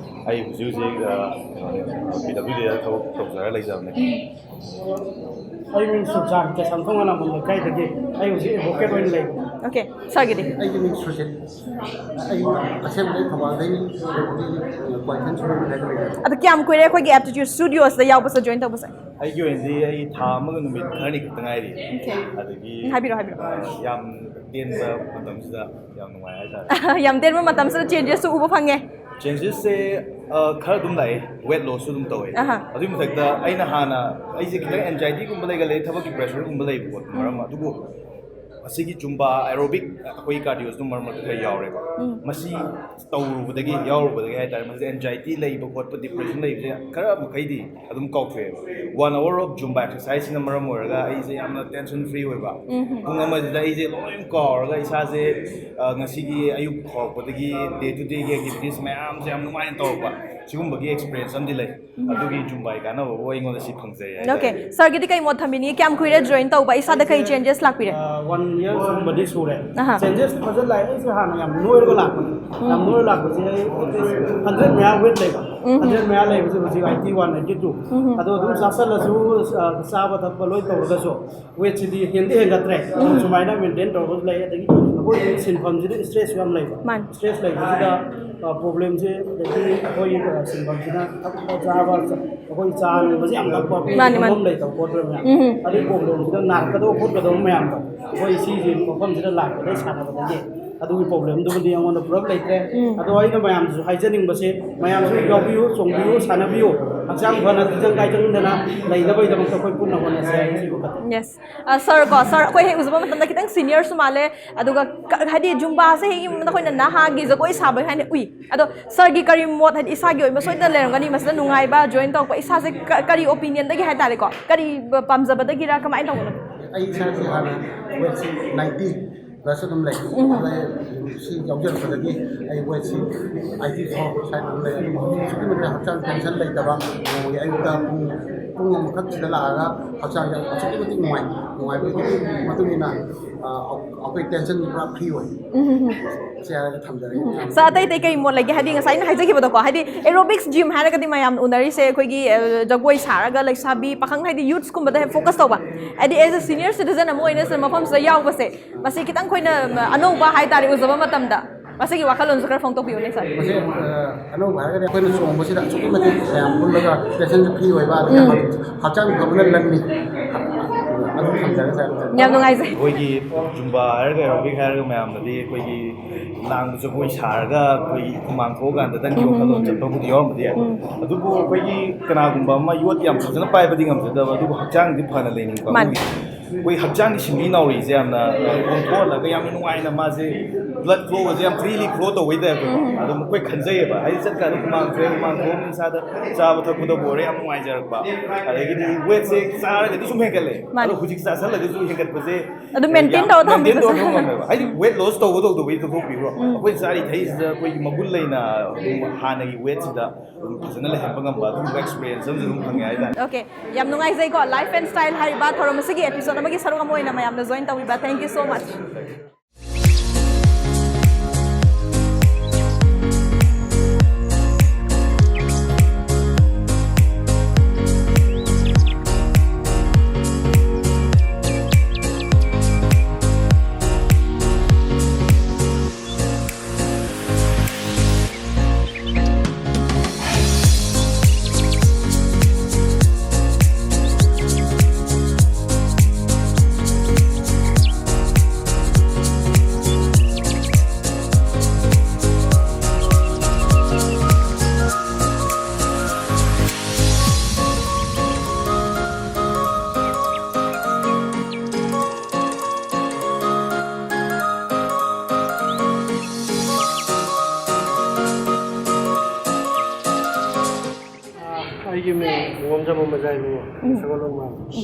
ꯑꯩ ꯍꯧꯖꯤꯛ ꯍꯧꯖꯤꯛ, ꯑ, ꯀꯩꯅꯣꯅꯦ, ꯄꯤ ꯗꯕ꯭ꯂꯤꯎ ꯗꯤꯗ ꯊꯕꯛ ꯇꯧꯖꯔ ꯂꯩꯖꯕꯅꯦ꯫ ꯑꯩ ꯃꯤꯡ ꯁꯨꯔꯆꯥꯟ, ꯀꯩꯁꯥꯝꯊꯣꯡ ꯑꯅꯥꯃꯣꯝ ꯂꯩꯀꯥꯏꯗꯒꯤ꯫ ꯑꯩ ꯍꯧꯖꯤꯛ ꯑꯦꯗꯚꯣꯀꯦꯠ ꯑꯣꯏꯅ ꯂꯩꯕꯅꯦ꯫ ꯑꯣꯀꯦ, ꯁꯥꯔꯒꯤꯗꯤ? ꯑꯩꯒꯤ ꯃꯤꯡ ꯁꯨꯔꯖꯤꯠ꯫ ꯑꯩ ꯑꯁꯦꯡꯕꯗꯤ ꯊꯧꯕꯥꯜꯗꯒꯤ, ꯑꯗꯨꯗꯒꯤ ꯀ꯭ꯋꯥꯀꯩꯊꯦꯜ ꯁꯨꯔꯣꯛ ꯂꯩꯀꯥꯏꯗ ꯂꯩꯔꯦ꯫ ꯑꯗꯣ ꯀꯌꯥꯝ ꯀꯨꯏꯔꯦ ꯑꯩꯈꯣꯏꯒꯤ Aptitude Studiosꯇ ꯌꯥꯎꯕꯁꯦ, ꯖꯣꯏꯟ ꯇꯧꯕꯁꯦ? ꯑꯩꯒꯤ ꯑꯣꯏꯅꯗꯤ ꯑꯩ ꯊꯥ ꯑꯃꯒ ꯅꯨꯃꯤꯠ ꯈꯔꯅꯤ ꯈꯛꯇ ꯉꯥꯏꯔꯤ꯫ ꯑꯣꯀꯦ꯫ ꯑꯗꯒꯤ, ꯎꯝ, ꯍꯥꯏꯕꯤꯔꯣ, ꯍꯥꯏꯕꯤꯔꯣ꯫ ꯑ, ꯌꯥꯝ ꯇꯦꯟꯕ ꯃꯇꯝꯁꯤꯗ ꯌꯥꯝ ꯅꯨꯡꯉꯥꯏ ꯍꯥꯏꯇꯥꯔꯦ꯫ ꯌꯥꯝ ꯇꯦꯟꯕ ꯃꯇꯝꯁꯤꯗ ꯆꯦꯟꯖꯦꯁꯁꯨ ꯎꯕ ꯐꯪꯉꯦ꯫ ꯆꯦꯟꯖꯦꯁꯁꯦ, ꯑ, ꯈꯔ ꯑꯗꯨꯝ ꯂꯥꯛꯑꯦ, ꯋꯦꯠ ꯂꯣꯁꯁꯨ ꯑꯗꯨꯝ ꯇꯧꯋꯦ꯫ ꯑꯍꯥ꯫ ꯑꯗꯨꯒꯤ ꯃꯊꯛꯇ ꯑꯩꯅ ꯍꯥꯟꯅ, ꯑꯩꯁꯦ ꯈꯤꯇꯪ ꯑꯦꯟꯖꯥꯏꯇꯤꯒꯨꯝꯕ ꯂꯩꯒꯜꯂꯦ, ꯊꯕꯛꯀꯤ ꯄ꯭ꯔꯦꯁꯔꯒꯨꯝꯕ ꯂꯩꯕ ꯈꯣꯠꯄ ꯃꯔꯝ ꯑꯃ, ꯑꯗꯨꯕꯨ ꯑꯁꯤꯒꯤ ꯖꯨꯝꯕꯥ ꯑꯦꯔꯣꯕꯤꯛ ꯑꯩꯈꯣꯏ ꯀꯥꯔꯗꯤꯑꯣꯁꯨ ꯃꯔꯛ ꯃꯔꯛꯇ ꯈꯔ ꯌꯥꯎꯔꯦꯕ꯫ ꯎꯝ꯫ ꯃꯁꯤ ꯇꯧꯔꯨꯕꯗꯒꯤ, ꯌꯥꯎꯔꯨꯕꯗꯒꯤ ꯍꯥꯏꯇꯥꯔꯦ, ꯃꯁꯤꯗ ꯑꯦꯟꯖꯥꯏꯇꯤ ꯂꯩꯕ ꯈꯣꯠꯄ, ꯗꯤꯄ꯭ꯔꯦꯁꯟ ꯂꯩꯕꯁꯦ ꯈꯔ ꯃꯈꯩꯗꯤ ꯑꯗꯨꯝ ꯀꯥꯎꯊꯣꯛꯑꯦꯕ꯫ One hour of Zumba exerciseꯁꯤꯅ ꯃꯔꯝ ꯑꯣꯏꯔꯒ ꯑꯩꯁꯦ ꯌꯥꯝꯅ ꯇꯦꯟꯁꯟ ꯐ꯭ꯔꯤ ꯑꯣꯏꯕ꯫ ꯎꯝ꯫ ꯄꯨꯡ ꯑꯃꯁꯤꯗ ꯑꯩꯁꯦ ꯂꯣꯏ ꯀꯥꯎꯔꯒ ꯏꯁꯥꯁꯦ, ꯑ, ꯉꯁꯤꯒꯤ ꯑꯌꯨꯛ ꯍꯧꯔꯛꯄꯗꯒꯤ ꯗꯦ ꯇꯨ ꯗꯦꯒꯤ ꯑꯦꯛꯇꯤꯚꯤꯇꯤꯁ ꯃꯌꯥꯝꯁꯦ ꯌꯥꯝ ꯅꯨꯡꯉꯥꯏꯅ ꯇꯧꯔꯛꯄ, ꯁꯤꯒꯨꯝꯕꯒꯤ ꯑꯦꯛꯁꯄꯤꯔꯤꯌꯦꯟꯁ ꯑꯃꯗꯤ ꯂꯩ꯫ ꯎꯝ꯫ ꯑꯗꯨꯒꯤ ꯖꯨꯝꯕꯥꯒꯤ ꯀꯥꯟꯅꯕꯕꯨ ꯑꯩꯉꯣꯟꯗ ꯁꯤ ꯐꯪꯖꯩ ꯍꯥꯏꯇꯥꯔꯦ꯫ ꯑꯣꯀꯦ, ꯁꯥꯔꯒꯤꯗꯤ ꯀꯩ ꯃꯣꯠ ꯊꯝꯕꯤꯅꯤꯡꯉꯤ? ꯀꯌꯥꯝ ꯀꯨꯏꯔꯦ ꯖꯣꯏꯟ ꯇꯧꯕ? ꯏꯁꯥꯗ ꯀꯩ ꯆꯦꯟꯖꯦꯁ ꯂꯥꯛꯄꯤꯔꯦ? ꯑ, ꯋꯥꯟ ꯌꯔꯒꯨꯝꯕꯗꯤ ꯁꯨꯔꯦ꯫ ꯑꯍꯥ꯫ ꯆꯦꯟꯖꯦꯁ ꯐꯖꯅ ꯂꯥꯛꯑꯦ꯫ ꯑꯩꯁꯨ ꯍꯥꯟꯅ ꯌꯥꯝ ꯅꯣꯏꯔꯒ ꯂꯥꯛꯄꯅꯦ꯫ ꯎꯝ꯫ ꯌꯥꯝ ꯅꯣꯏꯔ ꯂꯥꯛꯄꯁꯦ ꯑꯩ ꯍꯟꯗ꯭ꯔꯦꯠ ꯃꯌꯥ ꯋꯦꯠ ꯂꯩꯕ꯫ ꯎꯝ꯫ ꯍꯟꯗ꯭ꯔꯦꯠ ꯃꯌꯥ ꯂꯩꯕꯁꯦ ꯍꯧꯖꯤꯛ ꯑꯥꯏꯠꯇꯤ ꯋꯥꯟ, ꯑꯥꯏꯠꯇꯤ ꯇꯨ꯫ ꯎꯝ꯫ ꯑꯗꯣ ꯑꯗꯨꯝ ꯆꯥꯁꯜꯂꯁꯨ, ꯑ, ꯆꯥꯕ ꯊꯛꯄ ꯂꯣꯏ ꯇꯧꯔꯒꯁꯨ ꯋꯦꯠꯁꯤꯗꯤ ꯍꯦꯟꯗꯤ ꯍꯦꯟꯒꯠꯇ꯭ꯔꯦ꯫ ꯎꯝ꯫ ꯁꯨꯃꯥꯏꯅ ꯃꯦꯟꯇꯦꯟ ꯇꯧꯔꯒꯁꯨ ꯂꯩ꯫ ꯑꯗꯒꯤ ꯑꯩꯈꯣꯏꯒꯤ ꯁꯤꯟꯐꯝꯁꯤꯗ ꯏꯁꯇ꯭ꯔꯦꯁꯁꯨ ꯌꯥꯝ ꯂꯩꯕ꯫ ꯃꯥꯅꯤ꯫ ꯏꯁꯇ꯭ꯔꯦꯁ ꯂꯩꯕꯁꯤꯗ, ꯑ, ꯄ꯭ꯔꯣꯕ꯭ꯂꯦꯝꯁꯦ, ꯑꯗꯒꯤ ꯑꯩꯈꯣꯏ, ꯑ, ꯁꯤꯟꯐꯝꯁꯤꯅ ꯊꯛꯄ ꯆꯥꯕ, ꯑꯩꯈꯣꯏ ꯆꯥ ꯅꯨꯡꯕꯁꯦ ꯌꯥꯝ ꯊꯛꯄ, ꯃꯥꯅꯤ, ꯃꯥꯅꯤ꯫ ꯐꯝꯐꯝ ꯂꯩꯇꯕ ꯈꯣꯠꯇꯕ ꯃꯌꯥꯝ꯫ ꯎꯝ꯫ ꯑꯗꯨꯒꯤ ꯄ꯭ꯔꯣꯕ꯭ꯂꯦꯝꯁꯤꯗ ꯅꯥꯔꯛꯀꯗꯧꯕ ꯈꯣꯠꯀꯗꯧꯕ ꯃꯌꯥꯝꯗꯣ ꯑꯩꯈꯣꯏ ꯁꯤꯒꯤ ꯃꯐꯝꯁꯤꯗ ꯂꯥꯛꯄꯗꯒꯤ ꯁꯥꯟꯅꯕꯗꯒꯤ ꯑꯗꯨꯒꯤ ꯄ꯭ꯔꯣꯕ꯭ꯂꯦꯝꯗꯨꯃꯗꯤ ꯑꯩꯉꯣꯟꯗ ꯄꯨꯂꯞ ꯂꯩꯇ꯭ꯔꯦ꯫ ꯎꯝ꯫ ꯑꯗꯣ ꯑꯩꯅ ꯃꯌꯥꯝꯗꯁꯨ ꯍꯥꯏꯖꯅꯤꯡꯕꯁꯦ, ꯃꯌꯥꯝꯁꯨ ꯌꯥꯎꯕꯤꯌꯨ, ꯆꯣꯡꯕꯤꯌꯨ, ꯁꯥꯟꯅꯕꯤꯌꯨ, ꯍꯛꯆꯥꯡ ꯐꯅ ꯇꯤꯟꯖꯪ ꯀꯥꯏꯖꯪꯗꯅ ꯂꯩꯅꯕꯒꯤꯗꯃꯛꯇ ꯑꯩꯈꯣꯏ ꯄꯨꯟꯅ ꯍꯣꯠꯅꯁꯦ ꯍꯥꯏꯕꯁꯤꯕꯨ ꯈꯛꯇꯅꯤ꯫ ꯌꯦꯁ꯫ ꯑ, ꯁꯥꯔ ꯀꯣ, ꯁꯥꯔ, ꯑꯩꯈꯣꯏ ꯍꯦꯛ ꯎꯖꯕ ꯃꯇꯝꯗ ꯈꯤꯇꯪ ꯁꯤꯅꯤꯌꯔꯁꯨ ꯃꯥꯜꯂꯦ, ꯑꯗꯨꯒ ꯀ-, ꯍꯥꯏꯗꯤ ꯖꯨꯝꯕꯥꯁꯦ ꯍꯦꯛ ꯌꯦꯡꯕꯗ ꯑꯩꯈꯣꯏꯅ ꯅꯍꯥꯒꯤ ꯖꯒꯣꯏ ꯁꯥꯕ ꯍꯥꯏꯅ ꯎꯏ꯫ ꯑꯗꯣ ꯁꯥꯔꯒꯤ ꯀꯔꯤ ꯃꯣꯠ, ꯍꯥꯏꯗꯤ ꯏꯁꯥꯒꯤ ꯑꯣꯏꯕ ꯁꯣꯏꯗꯅ ꯂꯩꯔꯝꯒꯅꯤ ꯃꯁꯤꯗ ꯅꯨꯡꯉꯥꯏꯕ ꯖꯣꯏꯟ ꯇꯧꯔꯛꯄ, ꯏꯁꯥꯁꯦ ꯀ-, ꯀꯔꯤ ꯑꯣꯄꯤꯅꯤꯌꯟꯗꯒꯤ ꯍꯥꯏꯇꯥꯔꯦꯀꯣ, ꯀꯔꯤ ꯄꯥꯝꯖꯕꯗꯒꯤꯔ, ꯀꯃꯥꯏꯅ ꯇꯧꯕꯅꯣ? ꯑꯩ ꯏꯁꯥꯁꯦ ꯍꯥꯟꯅ ꯋꯦꯠꯁꯤ ꯅꯥꯏꯟꯇꯤ ꯄ꯭ꯂꯁ ꯑꯗꯨꯝ ꯂꯩ꯫ ꯎꯝ꯫ ꯑꯗ ꯁꯤ ꯌꯥꯎꯖꯔꯛꯄꯗꯒꯤ ꯑꯩ ꯋꯦꯠꯁꯤ ꯑꯥꯏꯠꯇꯤ ꯐꯣꯔ ꯁ꯭ꯋꯥꯏꯗ ꯑꯗꯨꯝ ꯂꯩ꯫ ꯑꯗꯨꯕꯨ ꯍꯧꯖꯤꯛ ꯑꯁꯨꯛꯀꯤ ꯃꯇꯤꯛ ꯍꯛꯆꯥꯡ ꯇꯦꯟꯁꯟ ꯂꯩꯇꯕ, ꯅꯣꯡꯃꯒꯤ ꯑꯌꯨꯛꯇ ꯄꯨꯡ ꯄꯨꯡ ꯑꯃꯈꯛ ꯁꯤꯗ ꯂꯥꯛꯑꯒ ꯍꯛꯆꯥꯡꯁꯦ ꯑꯁꯨꯛꯀꯤ ꯃꯇꯤꯛ ꯅꯨꯡꯉꯥꯏ꯫ ꯅꯨꯡꯉꯥꯏꯕꯒꯤ ꯃꯇꯨꯡ ꯏꯟꯅ, ꯑ, ꯑꯩꯈꯣꯏ tension ꯄꯨꯔꯥ free ꯑꯣꯏ꯫ ꯁꯤ ꯍꯥꯏꯔꯒ ꯊꯝꯖꯔꯒꯦ꯫ ꯁꯥꯔ, ꯑꯇꯩ ꯑꯇꯩ ꯀꯩ ꯃꯣꯠ ꯂꯩꯒꯦ? ꯍꯥꯏꯗꯤ ꯉꯁꯥꯏ ꯑꯩꯅ ꯍꯥꯏꯖꯈꯤꯕꯗꯣ, ꯍꯥꯏꯗꯤ aerobics gym ꯍꯥꯏꯔꯒꯗꯤ ꯃꯌꯥꯝꯅ ꯎꯅꯔꯤꯁꯦ ꯑꯩꯈꯣꯏꯒꯤ, ꯑ, ꯖꯒꯣꯏ ꯁꯥꯔꯒ ꯂꯩꯁꯥꯕꯤ ꯄꯥꯈꯪ, ꯍꯥꯏꯗꯤ youths ꯀꯨꯝꯕꯗ ꯍꯦꯛ focus ꯇꯧꯕ, ꯍꯥꯏꯗꯤ as a senior citizen ꯑꯃ ꯑꯣꯏꯅ ꯁꯤꯗ ꯃꯐꯝꯁꯤꯗ ꯌꯥꯎꯕꯁꯦ, ꯃꯁꯤ ꯈꯤꯇꯪ ꯑꯩꯈꯣꯏꯅ, ꯑ, ꯑꯅꯧꯕ ꯍꯥꯏꯇꯥꯔꯦ, ꯎꯖꯕ ꯃꯇꯝꯗ ꯃꯁꯤꯒꯤ ꯋꯥꯈꯜꯂꯣꯟꯁꯨ ꯈꯔ ꯐꯣꯡꯗꯣꯛꯄꯤꯌꯨꯅꯦ, ꯁꯥꯔ꯫ ꯃꯁꯤ, ꯑ, ꯑꯅꯧꯕ ꯍꯥꯏꯔꯒꯗꯤ ꯑꯩꯈꯣꯏꯅ ꯆꯣꯡꯕꯁꯤꯗ ꯑꯁꯨꯛꯀꯤ ꯃꯇꯤꯛ ꯃꯌꯥꯝ ꯄꯨꯜꯂꯒ tensionꯁꯨ free ꯑꯣꯏꯕ, ꯑꯗꯨꯒ ꯎꯝ꯫ ꯍꯛꯆꯥꯡ ꯐꯕꯅ ꯂꯟꯅꯤ꯫ ꯑꯗꯨꯝ ꯊꯝꯖꯔꯦ, ꯁꯥꯔ꯫ ꯌꯥꯝ ꯅꯨꯡꯉꯥꯏꯖꯩ꯫ ꯑꯩꯈꯣꯏꯒꯤ ꯖꯨꯝꯕꯥ ꯍꯥꯏꯔꯒ, aerobic ꯍꯥꯏꯔꯒ ꯃꯌꯥꯝꯅꯗꯤ ꯑꯩꯈꯣꯏꯒꯤ ꯂꯥꯡꯕ ꯖꯒꯣꯏ ꯁꯥꯔꯒ ꯑꯩꯈꯣꯏꯒꯤ ꯍꯨꯃꯥꯡ ꯊꯣꯛꯑꯀꯥꯟꯗ ꯅꯪꯒꯤ ꯎꯝ, ꯎꯝ, ꯋꯥꯈꯜꯂꯣꯟ ꯎꯝ꯫ ꯆꯠꯄꯕꯨꯗꯤ ꯌꯥꯎꯔꯝꯕꯗꯤ ꯌꯥꯏ꯫ ꯎꯝ꯫ ꯑꯗꯨꯕꯨ ꯑꯩꯈꯣꯏꯒꯤ ꯀꯅꯥꯒꯨꯝꯕ ꯑꯃ ꯌꯣꯠ ꯌꯥꯝ ꯐꯖꯅ ꯄꯥꯏꯕꯗꯤ ꯉꯝꯖꯗꯕ, ꯑꯗꯨꯕꯨ ꯍꯛꯆꯥꯡꯗꯤ ꯐꯅ ꯂꯩꯅꯤꯡꯕ ꯃꯥꯅꯤ꯫ ꯑꯃꯒꯤ ꯑꯩꯈꯣꯏ ꯍꯛꯆꯥꯡꯒꯤ ꯁꯤꯡꯂꯤ ꯅꯥꯎꯔꯤꯁꯦ ꯌꯥꯝꯅ ꯀꯣꯝꯊꯣꯛꯍꯜꯂꯒ ꯌꯥꯝꯅ ꯅꯨꯡꯉꯥꯏꯅ ꯃꯥꯁꯦ blood flowꯒꯁꯦ ꯌꯥꯝ freely flow ꯇꯧꯕꯩ typeꯇꯀꯣ꯫ ꯎꯝ꯫ ꯑꯗꯨꯝ ꯑꯩꯈꯣꯏ ꯈꯟꯖꯩꯌꯦꯕ꯫ ꯍꯥꯏꯗꯤ ꯆꯠꯀꯥꯟꯗ ꯍꯨꯃꯥꯡ ꯊꯣꯛꯑꯦ, ꯍꯨꯃꯥꯡ ꯊꯣꯛꯑꯕꯅꯤꯅ ꯏꯁꯥꯗ ꯆꯥꯕ ꯊꯛꯄꯗꯕꯨ ꯑꯣꯏꯔꯦ ꯌꯥꯝ ꯅꯨꯡꯉꯥꯏꯖꯔꯛꯄ꯫ ꯑꯗꯒꯤꯗꯤ weightꯁꯦ ꯆꯥꯔꯒꯗꯤ ꯁꯨꯝ ꯍꯦꯟꯒꯠꯂꯦ꯫ ꯃꯥꯅꯤ꯫ ꯑꯗꯣ ꯍꯧꯖꯤꯛ ꯆꯥꯁꯜꯂꯒꯁꯨ ꯍꯦꯟꯒꯠꯄꯁꯦ ꯑꯗꯨ maintain ꯌꯥꯝ ꯇꯧꯔ maintain ꯊꯝꯕꯗꯣ꯫ ꯇꯧꯔ ꯊꯝꯕ ꯉꯝꯃꯦꯕ꯫ ꯍꯥꯏꯗꯤ weight loss ꯇꯧꯕ ꯇꯧꯗꯕꯩ ꯇꯣꯛꯊꯣꯛꯄꯤꯈ꯭ꯔꯣ꯫ ꯎꯝ꯫ ꯑꯩꯈꯣꯏ ꯆꯥꯔꯤ ꯊꯛꯏꯁꯤꯗ ꯑꯩꯈꯣꯏꯒꯤ ꯃꯒꯨꯟ ꯂꯩꯅ ꯑꯗꯨꯝ ꯍꯥꯟꯅꯒꯤ weightꯁꯤꯗ ꯑꯗꯨꯝ ꯐꯖꯅ ꯂꯩꯍꯟꯕ ꯉꯝꯕ ꯑꯗꯨꯒꯨꯝꯕ experience ꯑꯃꯁꯨ ꯑꯗꯨꯝ ꯐꯪꯉꯦ ꯍꯥꯏꯇꯥꯔꯦ꯫ Okay, ꯌꯥꯝ ꯅꯨꯡꯉꯥꯏꯖꯩꯀꯣ, Life and Style ꯍꯥꯏꯔꯤꯕ ꯊꯧꯔꯝ ꯑꯁꯤꯒꯤ episode ꯑꯃꯒꯤ ꯁꯔꯨꯛ ꯑꯃ ꯑꯣꯏꯅ ꯃꯌꯥꯝꯅ join ꯇꯧꯕꯤꯕ꯫ Thank you so much. ꯑꯩꯒꯤ ꯃꯤꯡ ꯃꯣꯝꯖꯝ ꯃꯖꯥꯏꯕꯨ ꯎꯝ꯫ ꯁꯒꯣꯜꯕꯟ ꯃꯥꯜꯂꯤ꯫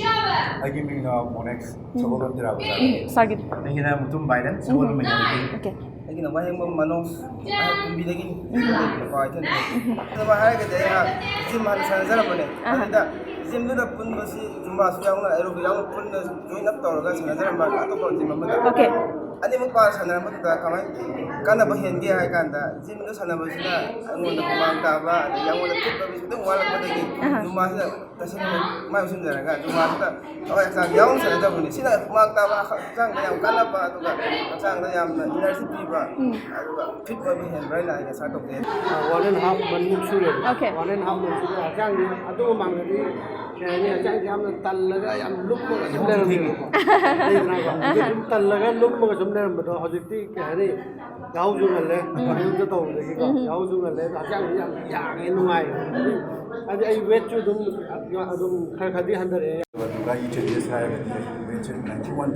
ꯑꯩꯒꯤ ꯃꯤꯡꯅ ꯃꯣꯅꯦꯛꯁ ꯎꯝ꯫ ꯁꯒꯣꯜꯕꯟ ꯇꯦꯔꯥ ꯕꯖꯥꯔ꯫ ꯎꯝ, ꯁꯥꯔꯒꯤꯗꯤ? ꯑꯩꯒꯤꯅ ꯃꯨꯇꯨꯝ ꯕꯥꯏꯔꯦꯟ ꯁꯒꯣꯜꯕꯟ ꯎꯝ꯫ ꯃꯩꯅꯥꯕꯤꯒꯤ꯫ Okay꯫ ꯑꯩꯒꯤꯅ ꯋꯥꯍꯦꯡꯕꯝ ꯃꯅꯣꯖ ꯀꯨꯝꯕꯤꯗꯒꯤꯅꯤ꯫ ꯀ꯭ꯋꯥꯀꯩꯊꯦꯜꯗꯒꯤ꯫ ꯎꯝ꯫ ꯑꯗꯨꯃꯥꯏ ꯍꯥꯏꯔꯒꯗꯤ ꯑꯩꯍꯥꯛ ꯖꯤꯝ ꯍꯥꯟꯅ ꯁꯥꯟꯅꯖꯔꯝꯕꯅꯦ꯫ ꯑꯍꯥ꯫ ꯑꯗꯨꯗ ꯖꯤꯝꯗꯨꯗ ꯄꯨꯟꯕꯁꯤ ꯖꯨꯝꯕꯥꯁꯨ ꯌꯥꯎꯅ ꯑꯦꯔꯣꯕꯤꯛ ꯌꯥꯎꯅ ꯄꯨꯟꯅ ꯖꯣꯏꯟ ꯑꯞ ꯇꯧꯔꯒ ꯁꯥꯟꯅꯖꯔꯝꯕ ꯑꯇꯣꯞꯄ ꯖꯤꯝ ꯑꯃꯗ꯫ Okay. ꯑꯅꯤꯃꯛ ꯄꯥꯔ ꯁꯥꯟꯅꯔꯝꯕꯗꯨꯗ ꯀꯃꯥꯏꯅ ꯀꯥꯟꯅꯕ ꯍꯦꯟꯒꯦ ꯍꯥꯏ ꯀꯥꯟꯗ, ꯖꯤꯝꯗ ꯁꯥꯟꯅꯕꯁꯤꯅ ꯑꯩꯉꯣꯟꯗ ꯍꯨꯃꯥꯡ ꯇꯥꯕ, ꯑꯗꯒꯤ ꯑꯩꯉꯣꯟꯗ ꯐꯤꯠ ꯑꯣꯏꯕꯁꯤ ꯑꯗꯨꯝ ꯋꯥꯠꯂꯛꯄꯗꯒꯤ, ꯑꯍ. ꯖꯨꯝꯕꯥꯁꯤꯗ ꯇꯁꯦꯡꯅ ꯃꯥꯏ ꯑꯣꯟꯁꯤꯟꯖꯔꯒ ꯖꯨꯝꯕꯥꯁꯤꯗ ꯊꯋꯥꯏ ꯍꯛꯆꯥꯡ ꯌꯥꯎꯅ ꯁꯥꯟꯅꯖꯕꯅꯤ꯫ ꯁꯤꯅ ꯍꯨꯃꯥꯡ ꯇꯥꯕ ꯍꯛꯆꯥꯡꯗ ꯌꯥꯝ ꯀꯥꯟꯅꯕ, ꯑꯗꯨꯒ ꯍꯛꯆꯥꯡꯗ ꯌꯥꯝꯅ ꯏꯅꯔꯖꯤ ꯄꯤꯕ, ꯎꯝ. ꯑꯗꯨꯒ ꯐꯤꯠ ꯑꯣꯏꯕ ꯍꯦꯟꯕ꯭ꯔꯥ ꯍꯥꯏꯅ ꯑꯩꯅ ꯑꯦꯛꯁꯥꯏꯠ ꯇꯧꯖꯩ꯫ ꯋꯥꯟ ꯑꯦꯟ ꯍꯥꯐ ꯃꯟꯃꯨꯛ ꯁꯨꯔꯦꯕ꯫ Okay. ꯋꯥꯟ ꯑꯦꯟ ꯍꯥꯐ ꯃꯟ ꯁꯨꯔꯦ꯫ ꯍꯛꯆꯥꯡꯁꯦ ꯑꯗꯨ ꯃꯃꯥꯡꯗꯗꯤ ꯀꯩ ꯍꯥꯏꯅꯤ, ꯍꯛꯆꯥꯡꯁꯦ ꯌꯥꯝꯅ ꯇꯜꯂꯒ ꯌꯥꯝ ꯂꯨꯝꯃꯒ ꯁꯨꯝ ꯂꯩꯔꯝꯃꯦꯕꯀꯣ꯫ ꯂꯩꯗꯅꯀꯣ? ꯑꯗꯨ ꯁꯨꯝ ꯇꯜꯂꯒ ꯂꯨꯝꯃꯒ ꯁꯨꯝ ꯂꯩꯔꯝꯕꯗꯣ ꯍꯧꯖꯤꯛꯇꯤ ꯀꯩ ꯍꯥꯏꯅꯤ, ꯌꯥꯍꯧꯁꯨ ꯉꯜꯂꯦ꯫ ꯃꯌꯨꯝꯗ ꯇꯧꯕꯗꯒꯤꯀꯣ, ꯌꯥꯍꯧꯁꯨ ꯉꯜꯂꯦ꯫ ꯑꯗꯣ ꯍꯛꯆꯥꯡꯁꯦ ꯌꯥꯝ ꯌꯥꯡꯉꯦ, ꯅꯨꯡꯉꯥꯏ꯫ ꯍꯥꯏꯗꯤ ꯑꯩ ꯋꯦꯠꯁꯨ ꯑꯗꯨꯝ ꯑꯗꯨꯝ ꯈꯔ ꯈꯔꯗꯤ ꯍꯟꯊꯔꯛꯑꯦ꯫ ꯌꯣꯒꯥꯒꯤ ꯆꯦꯟꯖꯦꯁ ꯍꯥꯏꯔꯒꯗꯤ ꯑꯩ ꯋꯦꯠꯁꯦ ꯅꯥꯏꯟꯇꯤ ꯋꯥꯟ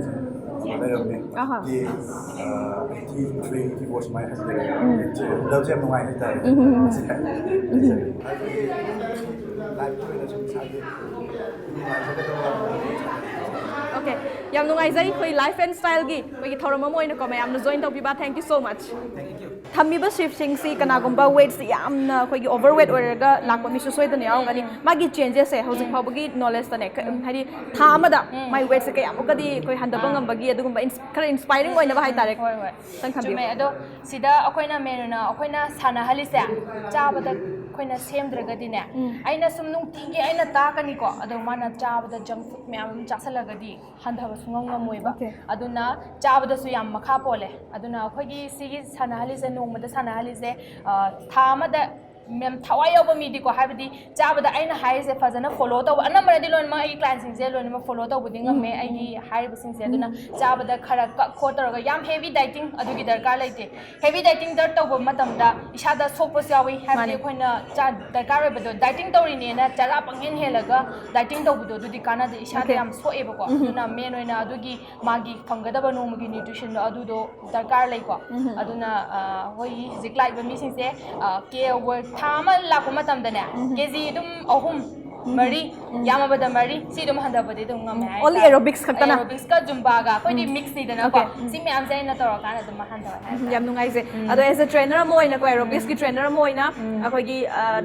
ꯂꯩꯔꯝꯃꯦ꯫ ꯑꯍꯥ. ꯍꯧꯖꯤꯛꯇꯤ ꯑꯩꯠꯇꯤ ꯊ꯭ꯔꯤ, ꯑꯩꯠꯇꯤ ꯐꯣꯔ ꯁꯨꯃꯥꯏꯅ ꯍꯟꯊꯔꯛꯑꯦ꯫ ꯋꯦꯠꯁꯦ ꯍꯟꯊꯕꯁꯦ ꯌꯥꯝ ꯅꯨꯡꯉꯥꯏ ꯍꯥꯏꯇꯥꯔꯦ꯫ ꯑꯗꯒꯤ ꯂꯥꯏꯐꯀꯤ ꯑꯣꯏꯅ ꯁꯨꯝ ꯏꯁꯥꯁꯦ ꯅꯨꯡꯉꯥꯏꯖꯒꯗꯕ꯫ Okay. ꯌꯥꯝ ꯅꯨꯡꯉꯥꯏꯖꯩ, ꯑꯩꯈꯣꯏ Life and Styleꯒꯤ ꯑꯩꯈꯣꯏꯒꯤ ꯊꯧꯔꯝ ꯑꯃ ꯑꯣꯏꯅꯀꯣ ꯃꯌꯥꯝꯅ ꯖꯣꯏꯟ ꯇꯧꯕꯤꯕ꯫ Thank you so much. ꯊꯝꯃꯤꯕ ꯁꯤꯞꯁꯤꯡꯁꯤ ꯀꯅꯥꯒꯨꯝꯕ ꯋꯦꯠꯁꯤ ꯌꯥꯝꯅ ꯑꯩꯈꯣꯏꯒꯤ ꯑꯣꯚꯔ ꯋꯦꯠ ꯑꯣꯏꯔꯒ ꯂꯥꯛꯄ ꯃꯤꯁꯨ ꯁꯣꯏꯗꯅ ꯌꯥꯎꯔꯝꯒꯅꯤ꯫ ꯃꯥꯒꯤ ꯆꯦꯟꯖꯦꯁꯁꯦ ꯍꯧꯖꯤꯛ ꯐꯥꯎꯕꯒꯤ ꯅꯣꯂꯦꯖꯇꯅꯦ, ꯀ- ꯍꯥꯏꯗꯤ ꯊꯥ ꯑꯃꯗ ꯃꯥꯏ ꯋꯦꯠꯁꯦ ꯀꯌꯥꯃꯨꯛꯀꯗꯤ ꯑꯩꯈꯣꯏ ꯍꯟꯊꯕ ꯉꯝꯕꯒꯤ ꯑꯗꯨꯒꯨꯝꯕ ins- ꯈꯔ ꯏꯟꯁꯄꯥꯏꯔꯤꯡ ꯑꯣꯏꯅꯕ ꯍꯥꯏꯇꯥꯔꯦ꯫ ꯍꯣꯏ, ꯍꯣꯏ. ꯈꯤꯇꯪ ꯊꯝꯕꯤꯌꯨ꯫ ꯆꯨꯝꯃꯦ꯫ ꯑꯗꯣ ꯁꯤꯗ ꯑꯩꯈꯣꯏꯅ ꯃꯦꯟ ꯑꯣꯏꯅ ꯑꯩꯈꯣꯏꯅ ꯁꯥꯟꯅꯍꯜꯂꯤꯁꯦ, ꯆꯥꯕꯗ ꯑꯩꯈꯣꯏꯅ ꯁꯦꯝꯗ꯭ꯔꯒꯗꯤꯅꯦ, ꯑꯩꯅ ꯁꯨꯝ ꯅꯨꯡꯇꯤꯒꯤ ꯑꯩꯅ ꯇꯥꯛꯀꯅꯤꯀꯣ, ꯑꯗꯣ ꯃꯥꯅ ꯆꯥꯕꯗ ꯖꯪ ꯐꯨꯗ ꯃꯌꯥꯝ ꯑꯃ ꯆꯥꯁꯜꯂꯒꯗꯤ ꯍꯟꯊꯕ ꯁꯨꯡꯉꯝ ꯉꯝꯃꯣꯏꯕ꯫ Okay. ꯑꯗꯨꯅ ꯆꯥꯕꯗꯁꯨ ꯌꯥꯝ ꯃꯈꯥ ꯄꯣꯜꯂꯦ꯫ ꯑꯗꯨꯅ ꯑꯩꯈꯣꯏꯒꯤ ꯁꯤꯒꯤ ꯁꯥꯟꯅꯍꯜꯂꯤꯁꯦ, ꯅꯣꯡꯃꯗ ꯁꯥꯟꯅꯍꯜꯂꯤꯁꯦ, ꯑ, ꯊꯥ ꯑꯃꯗ ꯃꯦꯝ ꯊꯋꯥꯏ ꯌꯥꯎꯕ ꯃꯤꯗꯤꯀꯣ, ꯍꯥꯏꯕꯗꯤ ꯆꯥꯕꯗ ꯑꯩꯅ ꯍꯥꯏꯔꯤꯁꯦ ꯐꯖꯅ ꯐꯣꯂꯣ ꯇꯧꯕ, ꯑꯅꯝꯕꯅꯗꯤ ꯂꯣꯏꯅꯃꯛ ꯑꯩꯒꯤ ꯀ꯭ꯂꯥꯏꯟꯁꯤꯡꯁꯦ ꯂꯣꯏꯅꯃꯛ ꯐꯣꯂꯣ ꯇꯧꯕꯗꯤ ꯉꯝꯃꯦ, ꯑꯩꯒꯤ ꯍꯥꯏꯔꯤꯕꯁꯤꯡꯁꯦ꯫ ꯑꯗꯨꯅ ꯆꯥꯕꯗ ꯈꯔ ꯀꯛ ꯈꯣꯠ ꯇꯧꯔꯒ, ꯌꯥꯝ ꯍꯦꯚꯤ ꯗꯥꯏꯇꯤꯡ ꯑꯗꯨꯒꯤ ꯗꯔꯀꯥꯔ ꯂꯩꯇꯦ꯫ ꯍꯦꯚꯤ ꯗꯥꯏꯇꯤꯡ ꯗꯔ ꯇꯧꯕ ꯃꯇꯝꯗ ꯏꯁꯥꯗ ꯁꯣꯛꯄꯁꯨ ꯌꯥꯎꯏ, ꯍꯥꯏꯕꯗꯤ ꯃꯥꯅꯦ. ꯑꯩꯈꯣꯏꯅ ꯆꯥ ꯗꯔꯀꯥꯔ ꯑꯣꯏꯕꯗꯣ, ꯗꯥꯏꯇꯤꯡ ꯇꯧꯔꯤꯅꯦꯅ ꯆꯔꯥ ꯄꯪꯍꯦꯟ ꯍꯦꯜꯂꯒ ꯗꯥꯏꯇꯤꯡ ꯇꯧꯕꯗꯣ, ꯑꯗꯨꯗꯤ ꯀꯥꯟꯅꯗꯦ, ꯏꯁꯥꯗ Okay. ꯌꯥꯝ ꯁꯣꯛꯑꯦꯕꯀꯣ꯫ ꯑꯗꯨꯅ ꯃꯦꯟ ꯑꯣꯏꯅ ꯑꯗꯨꯒꯤ ꯃꯥꯒꯤ ꯐꯪꯒꯗꯕ ꯅꯣꯡꯃꯒꯤ ꯅ꯭ꯌꯨꯇ꯭ꯔꯤꯁꯟꯗꯣ ꯑꯗꯨꯗꯣ ꯗꯔꯀꯥꯔ ꯂꯩꯀꯣ꯫ ꯑꯗꯨꯅ ꯑ, ꯑꯩꯈꯣꯏꯒꯤ ꯍꯧꯖꯤꯛ ꯂꯥꯛꯏꯕ ꯃꯤꯁꯤꯡꯁꯦ, ꯑ, ꯀꯦ ꯋꯦꯠ ꯊꯥ ꯑꯃ ꯂꯥꯛꯄ ꯃꯇꯝꯗꯅꯦ, ꯀꯦ ꯖꯤ ꯑꯗꯨꯝ ꯑꯍꯨꯝ ꯃꯔꯤ, ꯌꯥꯝꯃꯕꯗ ꯃꯔꯤ, ꯁꯤ ꯑꯗꯨꯝ ꯍꯟꯊꯕꯗꯤ ꯑꯗꯨꯝ ꯉꯝꯃꯦ ꯍꯥꯏꯇꯥꯔꯦ꯫ Only aerobics ꯈꯛꯇꯅ? Aerobics ꯀ Zumba ꯒ ꯑꯩꯈꯣꯏꯗꯤ ꯎꯝ. Mix ꯅꯤꯗꯅꯀꯣ꯫ Okay. ꯎꯝ. ꯁꯤ ꯃꯌꯥꯝꯁꯦ ꯑꯩꯅ ꯇꯧꯔꯀꯥꯟꯗ ꯑꯗꯨꯝ ꯍꯟꯊꯕ ꯍꯥꯏꯇꯥꯔꯦ꯫ ꯌꯥꯝ ꯅꯨꯡꯉꯥꯏꯖꯩ꯫ ꯑꯗꯣ as a trainer ꯑꯃ ꯑꯣꯏꯅꯀꯣ, aerobics ꯀꯤ trainer ꯑꯃ ꯑꯣꯏꯅ ꯑꯩꯈꯣꯏꯒꯤ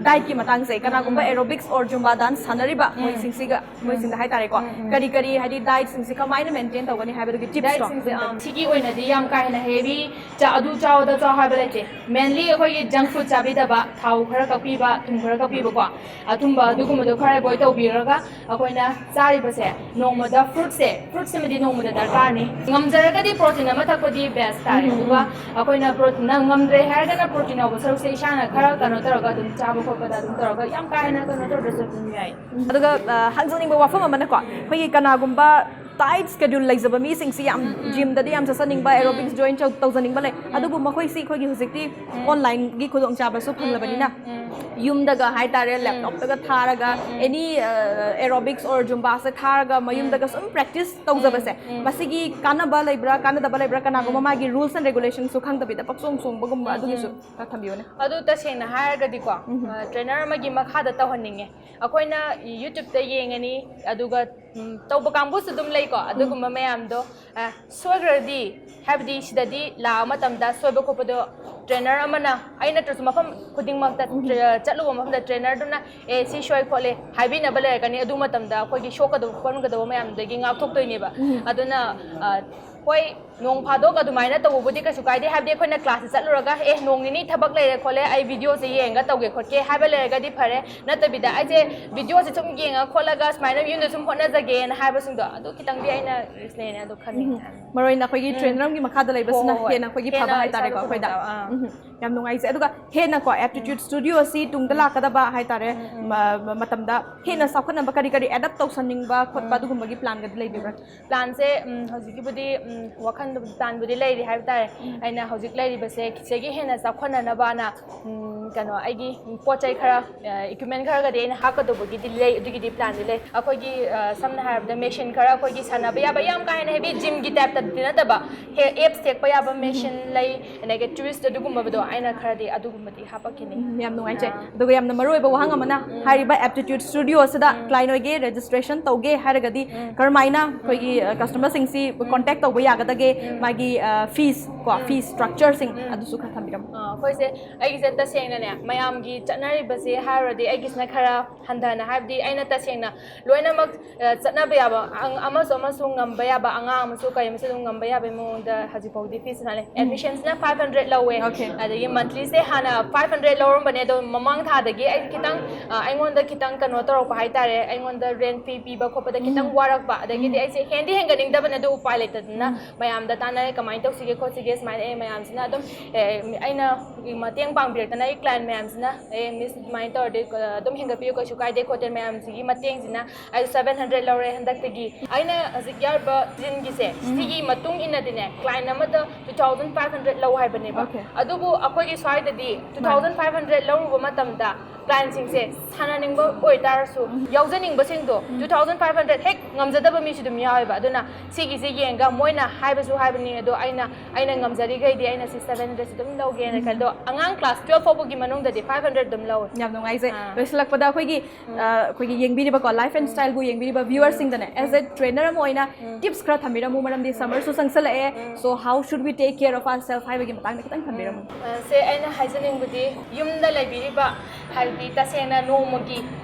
diet ꯀꯤ ꯃꯇꯥꯡꯁꯦ, ꯀꯅꯥꯒꯨꯝꯕ aerobics or Zumba dance ꯁꯥꯟꯅꯔꯤꯕ ꯃꯣꯏꯁꯤꯡꯁꯤꯒ, ꯃꯣꯏꯁꯤꯡꯗ ꯍꯥꯏꯇꯥꯔꯦꯀꯣ, ꯀꯔꯤ ꯀꯔꯤ ꯍꯥꯏꯗꯤ diet ꯁꯤꯡꯁꯦ ꯀꯃꯥꯏꯅ maintain ꯇꯧꯒꯅꯤ ꯍꯥꯏꯕꯗꯨꯒꯤ tips ꯇꯣ? Diet ꯁꯤꯡꯁꯦ, ꯑ, ꯁꯤꯒꯤ ꯑꯣꯏꯅꯗꯤ ꯌꯥꯝ ꯀꯥ ꯍꯦꯟꯅ heavy ꯆꯥ-, ꯑꯗꯨ ꯆꯥꯎ ꯑꯗꯥ ꯆꯥꯎ ꯍꯥꯏꯕ ꯂꯩꯇꯦ꯫ Mainly ꯑꯩꯈꯣꯏꯒꯤ junk food ꯆꯥꯕꯤꯗꯕ, ꯊꯥꯎ ꯈꯔ ꯀꯛꯄꯤꯕ, ꯊꯨꯝ ꯈꯔ ꯀꯛꯄꯤꯕꯀꯣ, ꯑꯊꯨꯝꯕ ꯑꯗꯨꯒꯨꯝꯕꯗꯣ ꯈꯔ avoid ꯇꯧꯕꯤꯔꯒ ꯑꯩꯈꯣꯏꯅ ꯆꯥꯔꯤꯕꯁꯦ ꯅꯣꯡꯃꯗ fruit ꯁꯦ, fruit ꯁꯤꯃꯗꯤ ꯅꯣꯡꯃꯗ ꯗꯔꯀꯥꯔꯅꯤ꯫ ꯉꯝꯖꯔꯒꯗꯤ protein ꯑꯃ ꯊꯛꯄꯗꯤ best ꯇꯥꯔꯦ꯫ ꯑꯗꯨꯒ ꯑꯩꯈꯣꯏꯅ pro-, ꯅꯪ ꯉꯝꯗ꯭ꯔꯦ ꯍꯥꯏꯔꯒꯅ protein ꯌꯥꯎꯕ ꯁꯔꯨꯛꯁꯦ ꯏꯁꯥꯅ ꯈꯔ ꯀꯩꯅꯣ ꯇꯧꯔꯒ ꯑꯗꯨꯝ ꯆꯥꯕ ꯈꯣꯠꯄꯗ ꯑꯗꯨꯝ ꯇꯧꯔꯒ ꯌꯥꯝ ꯀꯥ ꯍꯦꯟꯅ ꯀꯩꯅꯣ ꯇꯧꯗ꯭ꯔꯁꯨ ꯑꯗꯨꯝ ꯌꯥꯏ꯫ ꯑꯗꯨꯒ, ꯑ, ꯍꯪꯖꯅꯤꯡꯕ ꯋꯥꯐꯝ ꯑꯃꯅꯀꯣ, ꯑꯩꯈꯣꯏꯒꯤ ꯀꯅꯥꯒꯨꯝꯕ tight schedule ꯂꯩꯖꯕ ꯃꯤꯁꯤꯡꯁꯤ ꯌꯥꯝ gym ꯗꯗꯤ ꯌꯥꯝ ꯆꯠꯆꯅꯤꯡꯕ, aerobics join ꯇꯧ-, ꯇꯧꯖꯅꯤꯡꯕ ꯂꯩ꯫ ꯑꯗꯨꯕꯨ ꯃꯈꯣꯏꯁꯤ ꯑꯩꯈꯣꯏꯒꯤ ꯍꯧꯖꯤꯛꯇꯤ online ꯒꯤ ꯈꯨꯗꯣꯡꯆꯥꯕꯁꯨ ꯐꯪꯂꯕꯅꯤꯅ ꯌꯨꯝꯗꯒ ꯍꯥꯏꯇꯥꯔꯦ, laptop ꯇꯒ ꯊꯥꯔꯒ any, ꯑ, aerobics or Zumba ꯁꯦ ꯊꯥꯔꯒ ꯃꯌꯨꯝꯗꯒ ꯁꯨꯝ practice ꯇꯧꯖꯕꯁꯦ, ꯃꯁꯤꯒꯤ ꯀꯥꯟꯅꯕ ꯂꯩꯕ꯭ꯔꯥ, ꯀꯥꯟꯅꯗꯕ ꯂꯩꯕ꯭ꯔꯥ, ꯀꯅꯥꯒꯨꯝꯕ ꯃꯥꯒꯤ rules and regulation ꯁꯨ ꯈꯪꯗꯕꯤꯗ ꯄꯛꯆꯣꯡ ꯆꯣꯡꯕꯒꯨꯝꯕ ꯑꯗꯨꯒꯤꯁꯨ ꯈꯔ ꯊꯝꯕꯤꯌꯨꯅꯦ꯫ ꯑꯗꯨ ꯇꯁꯦꯡꯅ ꯍꯥꯏꯔꯒꯗꯤꯀꯣ, ꯑ, trainer ꯑꯃꯒꯤ ꯃꯈꯥꯗ ꯇꯧꯍꯟꯅꯤꯡꯉꯦ꯫ ꯑꯩꯈꯣꯏꯅ YouTube ꯇ ꯌꯦꯡꯉꯅꯤ, ꯑꯗꯨꯒ, ꯎꯝ, ꯇꯧꯕ ꯀꯥꯡꯕꯨꯁꯨ ꯑꯗꯨꯝ ꯂꯩꯀꯣ, ꯑꯗꯨꯒꯨꯝꯕ ꯃꯌꯥꯝꯗꯣ, ꯑ, ꯁꯣꯏꯈ꯭ꯔꯗꯤ, ꯍꯥꯏꯕꯗꯤ ꯁꯤꯗꯗꯤ ꯂꯥꯛꯑ ꯃꯇꯝꯗ ꯁꯣꯏꯕ ꯈꯣꯠꯄꯗꯣ trainer ꯑꯃꯅ, ꯑꯩ ꯅꯠꯇ꯭ꯔꯁꯨ ꯃꯐꯝ ꯈꯨꯗꯤꯡꯃꯛꯇ, ꯆꯠꯂꯨꯕ ꯃꯐꯝꯗ trainer ꯗꯨꯅ, "ꯑꯦ, ꯁꯤ ꯁꯣꯏ ꯈꯣꯠꯂꯦ" ꯍꯥꯏꯕꯤꯅꯕ ꯂꯩꯔꯛꯀꯅꯤ꯫ ꯑꯗꯨ ꯃꯇꯝꯗ ꯑꯩꯈꯣꯏꯒꯤ ꯁꯣꯛꯀꯗꯕ ꯄꯟꯒꯗꯕ ꯃꯌꯥꯝꯗꯒꯤ ꯉꯥꯛꯊꯣꯛꯇꯣꯏꯅꯦꯕ꯫ ꯑꯗꯨꯅ, ꯑ, ꯍꯣꯏ, ꯅꯣꯡ ꯐꯥꯗꯣꯛ ꯑꯗꯨꯃꯥꯏꯅ ꯇꯧꯕꯕꯨꯗꯤ ꯀꯩꯁꯨ ꯀꯥꯏꯗꯦ, ꯍꯥꯏꯕꯗꯤ ꯑꯩꯈꯣꯏꯅ class ꯇ ꯆꯠꯂꯨꯔꯒ, "ꯑꯦ, ꯅꯣꯡ ꯅꯤꯅꯤ ꯊꯕꯛ ꯂꯩꯔꯦ ꯈꯣꯠꯂꯦ, ꯑꯩ video ꯁꯦ ꯌꯦꯡꯉꯒ ꯇꯧꯒꯦ ꯈꯣꯠꯀꯦ" ꯍꯥꯏꯕ ꯂꯩꯔꯒꯗꯤ ꯐꯔꯦ, ꯅꯠꯇꯕꯤꯗ "ꯑꯩꯁꯦ video ꯁꯦ ꯁꯨꯝ ꯌꯦꯡꯉ ꯈꯣꯠꯂꯒ ꯁꯨꯃꯥꯏꯅ ꯌꯨꯝꯗ ꯁꯨꯝ ꯍꯣꯠꯅꯖꯒꯦꯅ" ꯍꯥꯏꯕꯁꯤꯡꯗꯣ, ꯑꯗꯨ ꯈꯤꯇꯪꯗꯤ ꯑꯩꯅ risk ꯂꯩꯅ ꯑꯗꯨ ꯈꯟꯅꯤꯡꯉꯦ꯫ ꯃꯔꯨ ꯑꯣꯏꯅ ꯑꯩꯈꯣꯏꯒꯤ trainer ꯑꯃꯒꯤ ꯃꯈꯥꯗ ꯂꯩꯕꯁꯤꯅ ꯍꯣꯏ, ꯍꯣꯏ꯫ ꯍꯦꯟꯅ ꯑꯩꯈꯣꯏꯒꯤ ꯐꯕ ꯍꯦꯟꯅ ꯍꯥꯏꯇꯥꯔꯦꯀꯣ ꯏꯁꯥꯗ ꯑꯩꯈꯣꯏꯗ꯫ ꯈꯨꯗꯣꯡꯆꯥꯕ, ꯑꯥ꯫ ꯎꯝ, ꯌꯥꯝ ꯅꯨꯡꯉꯥꯏꯖꯩ꯫ ꯑꯗꯨꯒ ꯍꯦꯟꯅꯀꯣ, aptitude studio ꯑꯁꯤ ꯇꯨꯡꯗ ꯂꯥꯛꯀꯗꯕ ꯍꯥꯏꯇꯥꯔꯦ, ꯃ-, ꯃ-, ꯃꯇꯝꯗ ꯍꯦꯟꯅ ꯆꯥꯎꯈꯠꯅꯕ ꯀꯔꯤ ꯀꯔꯤ adapt ꯇꯧꯁꯟꯅꯤꯡꯕ ꯈꯣꯠꯄ ꯑꯗꯨꯒꯨꯝꯕꯒꯤ plan ꯒꯗꯤ ꯂꯩꯕꯤꯕ꯭ꯔꯥ? Plan ꯁꯦ, ꯎꯝ, ꯍꯧꯖꯤꯛꯀꯤꯕꯨꯗꯤ, ꯎꯝ, ꯋꯥꯈꯜ ꯄ꯭ꯂꯥꯟꯕꯨꯗꯤ ꯂꯩꯔꯤ ꯍꯥꯏꯕ ꯇꯥꯔꯦ꯫ ꯑꯩꯅ ꯍꯧꯖꯤꯛ ꯂꯩꯔꯤꯕꯁꯦ ꯁꯤꯗꯒꯤ ꯍꯦꯟꯅ ꯆꯥꯎꯈꯠꯅꯅꯕꯅ, ꯎꯝ, ꯀꯩꯅꯣ, ꯑꯩꯒꯤ ꯄꯣꯠ ꯆꯩ ꯈꯔ, ꯏꯀ꯭ꯋꯤꯞꯃꯦꯟ ꯈꯔꯒꯗꯤ ꯑꯩꯅ ꯍꯥꯞꯀꯗꯧꯕꯒꯤꯗꯤ ꯂꯩ, ꯑꯗꯨꯒꯤꯗꯤ ꯄ꯭ꯂꯥꯟꯗꯤ ꯂꯩ꯫ ꯑꯩꯈꯣꯏꯒꯤ, ꯑ, ꯁꯝꯅ ꯍꯥꯏꯔꯕꯗ ꯃꯦꯁꯤꯟ ꯈꯔ, ꯑꯩꯈꯣꯏꯒꯤ ꯁꯥꯟꯅꯕ ꯌꯥꯕ, ꯌꯥꯝ ꯀꯥ ꯍꯦꯟꯅ ꯍꯦꯕꯤ ꯖꯤꯝꯒꯤ ꯇꯥꯏꯞꯇꯗꯤ ꯅꯠꯇꯕ, ꯍꯦ-, ꯑꯦꯞꯁ ꯊꯦꯛꯄ ꯌꯥꯕ ꯃꯦꯁꯤꯟ ꯂꯩ, ꯑꯗꯒꯤ ꯇ꯭ꯋꯤꯁ ꯑꯗꯨꯒꯨꯝꯕꯗꯣ ꯑꯩꯅ ꯈꯔꯗꯤ ꯑꯗꯨꯒꯨꯝꯕꯗꯤ ꯍꯥꯄꯛꯈꯤꯅꯤ꯫ ꯎꯝ, ꯌꯥꯝ ꯅꯨꯡꯉꯥꯏꯖꯩ꯫ ꯑꯗꯨꯒ ꯌꯥꯝꯅ ꯃꯔꯨ ꯑꯣꯏꯕ ꯋꯥꯍꯪ ꯑꯃꯅ, ꯍꯥꯏꯔꯤꯕ ꯑꯦꯞꯇꯤꯇ꯭ꯌꯨꯠ ꯁ꯭ꯇꯨꯗꯤꯑꯣ ꯑꯁꯤꯗ ꯀ꯭ꯂꯥꯏꯟ ꯑꯣꯏꯒꯦ, ꯔꯦꯖꯤꯁꯇ꯭ꯔꯦꯁꯟ ꯇꯧꯒꯦ ꯍꯥꯏꯔꯒꯗꯤ ꯀꯔꯝꯍꯥꯏꯅ ꯑꯩꯈꯣꯏꯒꯤ, ꯑ, ꯀꯁꯇꯃꯔꯁꯤꯡꯁꯤ ꯀꯣꯟꯇꯦꯛ ꯇꯧꯕ ꯌꯥꯒꯗꯒꯦ? ꯃꯥꯒꯤ, ꯑ, ꯐꯤꯁ ꯀꯣ, ꯐꯤꯁ ꯁ꯭ꯇ꯭ꯔꯛꯆꯔꯁꯤꯡ ꯑꯗꯨꯁꯨ ꯈꯔ ꯊꯝꯕꯤꯔꯝꯃꯨ꯫ ꯑ, ꯑꯩꯈꯣꯏꯁꯦ, ꯑꯩꯒꯤꯁꯦ ꯇꯁꯦꯡꯅꯅꯦ, ꯃꯌꯥꯝꯒꯤ ꯆꯠꯅꯔꯤꯕꯁꯦ ꯍꯥꯏꯔꯨꯔꯗꯤ ꯑꯩꯒꯤꯁꯤꯅ ꯈꯔ ꯍꯟꯊꯅ, ꯍꯥꯏꯕꯗꯤ ꯑꯩꯅ ꯇꯁꯦꯡꯅ ꯂꯣꯏꯅꯃꯛ, ꯑ, ꯆꯠꯅꯕ ꯌꯥꯕ, ꯑꯪ-, ꯑꯃꯁꯨ ꯑꯃꯁꯨ ꯉꯝꯕ ꯌꯥꯕ, ꯑꯉꯥꯡ ꯑꯃꯁꯨ ꯀꯔꯤ ꯑꯃꯁꯨ ꯑꯗꯨꯝ ꯉꯝꯕ ꯌꯥꯕꯒꯤ ꯃꯑꯣꯡꯗ ꯍꯧꯖꯤꯛ ꯐꯥꯎꯗꯤ ꯐꯤꯁ ꯁꯥꯟꯅꯔꯦ꯫ ꯑꯦꯗꯃꯤꯁꯟꯁꯤꯅ ꯐꯥꯏꯚ ꯍꯟꯗ꯭ꯔꯦꯗ ꯂꯧꯋꯦ꯫ Okay. ꯑꯗꯒꯤ ꯃꯟꯊꯂꯤꯁꯦ ꯍꯥꯟꯅ ꯐꯥꯏꯚ ꯍꯟꯗ꯭ꯔꯦꯗ ꯂꯧꯔꯝꯕꯅꯦ, ꯑꯗꯣ ꯃꯃꯥꯡ ꯊꯥꯗꯒꯤ ꯑꯩ ꯈꯤꯇꯪ, ꯑ, ꯑꯩꯉꯣꯟꯗ ꯈꯤꯇꯪ ꯀꯩꯅꯣ ꯇꯧꯔꯛꯄ ꯍꯥꯏꯇꯥꯔꯦ, ꯑꯩꯉꯣꯟꯗ ꯔꯦꯟꯠ ꯐꯤ ꯄꯤꯕ ꯈꯣꯠꯄꯗ ꯈꯤꯇꯪ ꯋꯥꯔꯛꯄ, ꯑꯗꯒꯤꯗꯤ ꯑꯩꯁꯦ ꯍꯦꯟꯗꯤ ꯍꯦꯟꯒꯠꯅꯤꯡꯗꯕꯅꯦ, ꯑꯗꯨ ꯎꯄꯥꯏ ꯂꯩꯇꯗꯅ ꯃꯌꯥꯝꯗ ꯇꯥꯟꯅꯔꯦ, ꯀꯃꯥꯏꯅ ꯇꯧꯁꯤꯒꯦ ꯈꯣꯠꯁꯤꯒꯦ ꯁꯨꯃꯥꯏꯅ꯫ ꯑꯦ, ꯃꯌꯥꯝꯁꯤꯅ ꯑꯗꯨꯝ, ꯑꯦ, ꯑꯩꯅ ꯃꯇꯦꯡ ꯄꯥꯡꯕꯤꯔꯛꯇꯅ, ꯑꯩ ꯀ꯭ꯂꯥꯏꯟ ꯃꯌꯥꯝꯁꯤꯅ, "ꯑꯦ, ꯃꯤꯁ, ꯑꯗꯨꯃꯥꯏꯅ ꯇꯧꯔꯗꯤ, ꯑ, ꯑꯗꯨꯝ ꯍꯦꯟꯒꯠꯄꯤꯌꯨ, ꯀꯩꯁꯨ ꯀꯥꯏꯗꯦ ꯈꯣꯠꯇꯦ", ꯃꯌꯥꯝꯁꯤꯒꯤ ꯃꯇꯦꯡꯁꯤꯅ ꯑꯩ ꯁꯚꯦꯟ ꯍꯟꯗ꯭ꯔꯦꯗ ꯂꯧꯔꯦ ꯍꯟꯗꯛꯇꯒꯤ꯫ ꯑꯩꯅ ꯍꯧꯖꯤꯛ ꯌꯥꯎꯔꯤꯕ ꯁꯤꯖꯟꯒꯤꯁꯦ, ꯁꯤꯒꯤ ꯃꯇꯨꯡ ꯏꯟꯅꯗꯤꯅꯦ, ꯀ꯭ꯂꯥꯏꯟ ꯑꯃꯗ ꯇꯨ ꯊꯥꯎꯖꯟ ꯐꯥꯏꯚ ꯍꯟꯗ꯭ꯔꯦꯗ ꯂꯧ ꯍꯥꯏꯕꯅꯦꯕ꯫ Okay. ꯑꯗꯨꯕꯨ ꯑꯩꯈꯣꯏꯒꯤ ꯁ꯭ꯋꯥꯏꯗꯗꯤ ꯇꯨ ꯊꯥꯎꯖꯟ ꯐꯥꯏꯚ ꯍꯟꯗ꯭ꯔꯦꯗ ꯂꯧꯔꯨꯕ ꯃꯇꯝꯗ ꯀ꯭ꯂꯥꯏꯟꯁꯤꯡꯁꯦ ꯁꯥꯟꯅꯅꯤꯡꯕ ꯑꯣꯏꯇꯥꯔꯁꯨ, ꯌꯥꯎꯖꯅꯤꯡꯕꯁꯤꯡꯗꯣ, ꯇꯨ ꯊꯥꯎꯖꯟ ꯐꯥꯏꯚ ꯍꯟꯗ꯭ꯔꯦꯗ ꯍꯦꯛ ꯉꯝꯖꯗꯕ ꯃꯤꯁꯨ ꯑꯗꯨꯝ ꯌꯥꯎꯋꯦꯕ꯫ ꯑꯗꯨꯅ ꯁꯤꯒꯤꯁꯦ ꯌꯦꯡꯉꯒ ꯃꯣꯏꯅ ꯍꯥꯏꯕꯁꯨ ꯍꯥꯏꯕꯅꯤ, ꯑꯗꯣ ꯑꯩꯅ, ꯑꯩꯅ ꯉꯝꯖꯔꯤꯈꯩꯗꯤ ꯑꯩꯅ ꯁꯤ ꯁꯚꯦꯟ ꯍꯟꯗ꯭ꯔꯦꯗꯁꯤ ꯑꯗꯨꯝ ꯂꯧꯒꯦꯅ ꯈꯜꯂꯦ꯫ ꯑꯗꯣ ꯑꯉꯥꯡ ꯀ꯭ꯂꯥꯁ ꯇꯨꯋꯦꯜꯐ ꯐꯥꯎꯕꯒꯤ ꯃꯅꯨꯡꯗꯗꯤ ꯐꯥꯏꯚ ꯍꯟꯗ꯭ꯔꯦꯗ ꯑꯗꯨꯝ ꯂꯧꯋꯦ꯫ ꯌꯥꯝ ꯅꯨꯡꯉꯥꯏꯖꯩ꯫ ꯑꯥ. ꯂꯣꯏꯁꯤꯜꯂꯛꯄꯗ ꯑꯩꯈꯣꯏꯒꯤ, ꯑ, ꯑꯩꯈꯣꯏꯒꯤ ꯌꯦꯡꯕꯤꯔꯤꯕꯀꯣ, ꯂꯥꯏꯐ ꯑꯦꯟ ꯁ꯭ꯇꯥꯏꯜꯕꯨ ꯌꯦꯡꯕꯤꯔꯤꯕ ꯚ꯭ꯌꯨꯋꯔꯁꯤꯡꯗꯅꯦ, as a trainer ꯑꯃ ꯑꯣꯏꯅ ꯇꯤꯞꯁ ꯈꯔ ꯊꯝꯕꯤꯔꯝꯃꯨ, ꯃꯔꯝꯗꯤ ꯁꯝꯃꯔꯁꯨ ꯆꯪꯁꯜꯂꯛꯑꯦ꯫ So how should we take care of ourselves ꯍꯥꯏꯕꯒꯤ ꯃꯇꯥꯡꯗ ꯈꯤꯇꯪ ꯊꯝꯕꯤꯔꯝꯃꯨ꯫ ꯑ, ꯁꯦ, ꯑꯩꯅ ꯍꯥꯏꯖꯅꯤꯡꯕꯗꯤ, ꯌꯨꯝꯗ ꯂꯩꯕꯤꯔꯤꯕ, ꯍꯥꯏꯕꯗꯤ ꯇꯁꯦꯡꯅ ꯅꯣꯡꯃꯒꯤ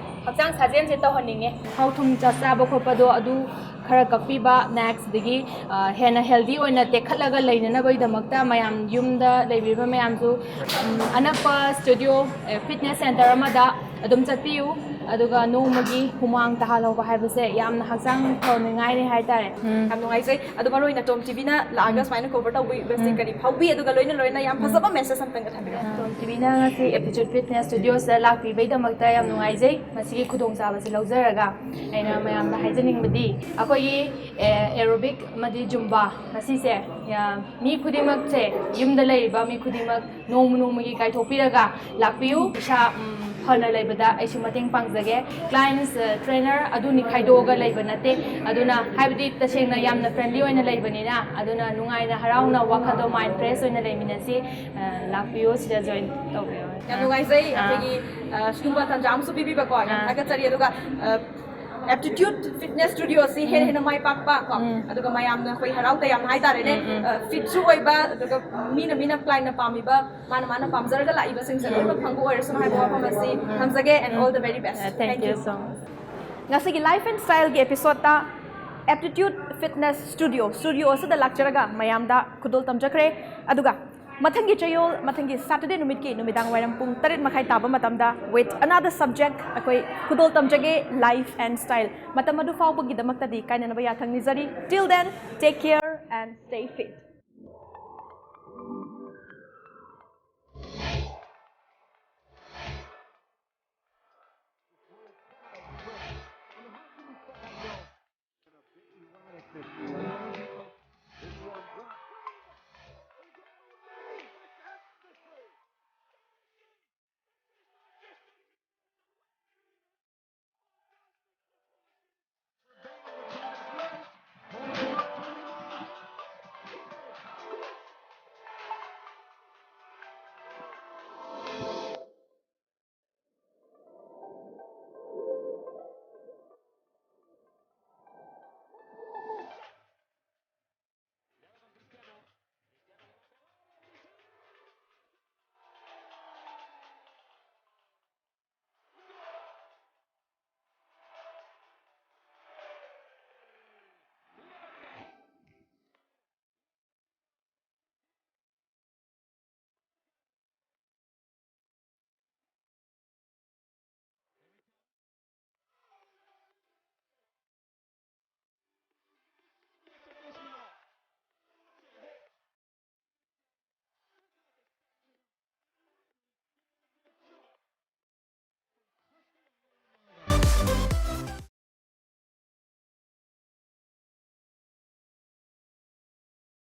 ꯍꯛꯆꯥꯡ ꯁꯥꯖꯦꯜꯁꯦ ꯇꯧꯍꯟꯅꯤꯡꯉꯦ꯫ ꯊꯥꯎ ꯊꯨꯝ ꯆꯥ-, ꯆꯥꯕ ꯈꯣꯠꯄꯗꯣ ꯑꯗꯨ ꯈꯔ ꯀꯛꯄꯤꯕ, ꯅꯦꯛꯁ ꯑꯗꯒꯤ, ꯑ, ꯍꯦꯟꯅ ꯍꯦꯜꯗꯤ ꯑꯣꯏꯅ ꯇꯦꯛꯈꯠꯂꯒ ꯂꯩꯅꯅꯕꯒꯤꯗꯃꯛꯇ ꯃꯌꯥꯝ, ꯌꯨꯝꯗ ꯂꯩꯕꯤꯔꯤꯕ ꯃꯌꯥꯝꯁꯨ, ꯎꯝ, ꯑꯅꯛꯄ ꯁ꯭ꯇꯨꯗꯤꯑꯣ, ꯑ, ꯐꯤꯠꯅꯦꯁ ꯁꯦꯟꯇꯔ ꯑꯃꯗ ꯑꯗꯨꯝ ꯆꯠꯄꯤꯌꯨ꯫ ꯑꯗꯨꯒ ꯅꯣꯡꯃꯒꯤ ꯍꯨꯃꯥꯡ ꯇꯥꯍꯜꯍꯧꯕ ꯍꯥꯏꯕꯁꯦ ꯌꯥꯝꯅ ꯍꯛꯆꯥꯡ ꯐꯅꯤꯡꯉꯥꯏꯅꯤ ꯍꯥꯏꯇꯥꯔꯦ꯫ ꯌꯥꯝ ꯅꯨꯡꯉꯥꯏꯖꯩ꯫ ꯑꯗꯣ ꯃꯔꯨ ꯑꯣꯏꯅ ꯇꯣꯝ ꯇꯤꯚꯤꯅ ꯂꯥꯛꯑꯒ ꯁꯨꯃꯥꯏꯅ ꯀꯣꯚꯔ ꯇꯧꯕꯤꯕꯁꯦ ꯀꯔꯤ ꯐꯥꯎꯕꯤ, ꯑꯗꯨꯒ ꯂꯣꯏꯅ ꯂꯣꯏꯅ ꯌꯥꯝ ꯐꯖꯕ ꯃꯦꯁꯦꯖ ꯑꯝꯇꯪꯒ ꯊꯝꯕꯤꯔꯛꯑꯣ꯫ ꯇꯣꯝ ꯇꯤꯚꯤꯅ ꯉꯁꯤ ꯑꯦꯞꯇꯤꯆꯨꯠ ꯐꯤꯠꯅꯦꯁ ꯁ꯭ꯇꯨꯗꯤꯑꯣꯁꯤꯗ ꯂꯥꯛꯄꯤꯕꯩꯗꯃꯛꯇ ꯌꯥꯝ ꯅꯨꯡꯉꯥꯏꯖꯩ꯫ ꯃꯁꯤꯒꯤ ꯈꯨꯗꯣꯡꯆꯥꯕꯁꯤ ꯂꯧꯖꯔꯒ ꯑꯩꯅ ꯃꯌꯥꯝꯗ ꯍꯥꯏꯖꯅꯤꯡꯕꯗꯤ, ꯑꯩꯈꯣꯏꯒꯤ ꯑꯦꯔꯣꯕꯤꯛ ꯑꯃꯗꯤ ꯖꯨꯝꯕꯥ ꯃꯁꯤꯁꯦ, ꯃꯤ ꯈꯨꯗꯤꯡꯃꯛꯁꯦ, ꯌꯨꯝꯗ ꯂꯩꯔꯤꯕ ꯃꯤ ꯈꯨꯗꯤꯡꯃꯛ ꯅꯣꯡꯃ ꯅꯣꯡꯃꯒꯤ ꯀꯥꯏꯊꯣꯛꯄꯤꯔꯒ ꯂꯥꯛꯄꯤꯌꯨ꯫ ꯏꯁꯥ ꯐꯅ ꯂꯩꯕꯗ ꯑꯩꯁꯨ ꯃꯇꯦꯡ ꯄꯥꯡꯖꯒꯦ꯫ ꯀ꯭ꯂꯥꯏꯟꯁ, ꯇ꯭ꯔꯦꯅꯔ ꯑꯗꯨꯅꯤ ꯈꯥꯏꯗꯣꯛꯑꯒ ꯂꯩꯕ ꯅꯠꯇꯦ꯫ ꯑꯗꯨꯅ ꯍꯥꯏꯕꯗꯤ ꯇꯁꯦꯡꯅ ꯌꯥꯝꯅ ꯐ꯭ꯔꯦꯟꯂꯤ ꯑꯣꯏꯅ ꯂꯩꯕꯅꯤꯅ, ꯑꯗꯨꯅ ꯅꯨꯡꯉꯥꯏꯅ ꯍꯔꯥꯎꯅ ꯋꯥꯈꯜꯗꯣ ꯃꯥꯏꯟ ꯐ꯭ꯔꯦꯁ ꯑꯣꯏꯅ ꯂꯩꯃꯤꯟꯅꯁꯤ꯫ ꯂꯥꯛꯄꯤꯌꯨ, ꯁꯤꯗ ꯖꯣꯏꯟ ꯇꯧꯕꯤꯌꯨ꯫ ꯌꯥꯝ ꯅꯨꯡꯉꯥꯏꯖꯩ꯫ ꯑꯩꯈꯣꯏꯒꯤ ꯁꯤꯒꯨꯝꯕ ꯇꯥꯟꯖꯥ ꯑꯃꯁꯨ ꯄꯤꯕꯤꯕꯀꯣ, ꯌꯥꯝ ꯊꯥꯒꯠꯆꯔꯤ꯫ ꯑꯗꯨꯒ ꯑꯦꯞꯇꯤꯇ꯭ꯌꯨꯠ ꯐꯤꯠꯅꯦꯁ ꯁ꯭ꯇꯨꯗꯤꯑꯣꯁꯤ ꯍꯦꯟꯅ ꯍꯦꯟꯅ ꯃꯥꯏ ꯄꯥꯛꯄ ꯀꯣ, ꯑꯗꯨꯒ ꯃꯌꯥꯝꯅ ꯑꯩꯈꯣꯏ ꯍꯔꯥꯎ ꯇꯌꯥꯝꯅ ꯍꯥꯏꯇꯥꯔꯦꯅꯦ, ꯐꯤꯠꯁꯨ ꯑꯣꯏꯕ, ꯑꯗꯨꯒ ꯃꯤꯅ ꯃꯤꯅ ꯀ꯭ꯂꯥꯏꯟꯅ ꯄꯥꯝꯃꯤꯕ, ꯃꯥꯅ ꯃꯥꯅ ꯄꯥꯝꯖꯔꯒ ꯂꯥꯛꯏꯕꯁꯤꯡꯁꯦ ꯂꯣꯏꯅꯃꯛ ꯐꯪꯕ ꯑꯣꯏꯔꯁꯅꯨ ꯍꯥꯏꯕ ꯋꯥꯐꯝ ꯑꯁꯤ ꯊꯝꯖꯒꯦ꯫ And all the very best. Thank you so much. ꯉꯁꯤꯒꯤ ꯂꯥꯏꯐ ꯑꯦꯟ ꯁ꯭ꯇꯥꯏꯜꯒꯤ ꯑꯦꯄꯤꯁꯣꯗꯇ ꯑꯦꯞꯇꯤꯇ꯭ꯌꯨꯠ ꯐꯤꯠꯅꯦꯁ ꯁ꯭ꯇꯨꯗꯤꯑꯣ ꯁ꯭ꯇꯨꯗꯤꯑꯣ ꯑꯁꯤꯗ ꯂꯥꯛꯆꯔꯒ ꯃꯌꯥꯝꯗ ꯈꯨꯗꯣꯜ ꯇꯝꯖꯈ꯭ꯔꯦ꯫ ꯑꯗꯨꯒ ꯃꯊꯪꯒꯤ ꯆꯌꯣꯜ, ꯃꯊꯪꯒꯤ ꯁꯦꯇꯔꯗꯦ ꯅꯨꯃꯤꯠꯀꯤ ꯅꯨꯃꯤꯗꯥꯡ ꯋꯥꯏꯔꯝ ꯄꯨꯡ ꯇꯔꯦꯠ ꯃꯈꯥꯏ ꯇꯥꯕ ꯃꯇꯝꯗ with another subject ꯑꯩꯈꯣꯏ ꯈꯨꯗꯣꯜ ꯇꯝꯖꯒꯦ, ꯂꯥꯏꯐ ꯑꯦꯟ ꯁ꯭ꯇꯥꯏꯜ꯫ ꯃꯇꯝ ꯑꯗꯨ ꯐꯥꯎꯕꯒꯤꯗꯃꯛꯇꯗꯤ ꯀꯥꯏꯅꯅꯕ ꯌꯥꯊꯪ ꯅꯤꯖꯔꯤ꯫ Till then, take care and stay fit.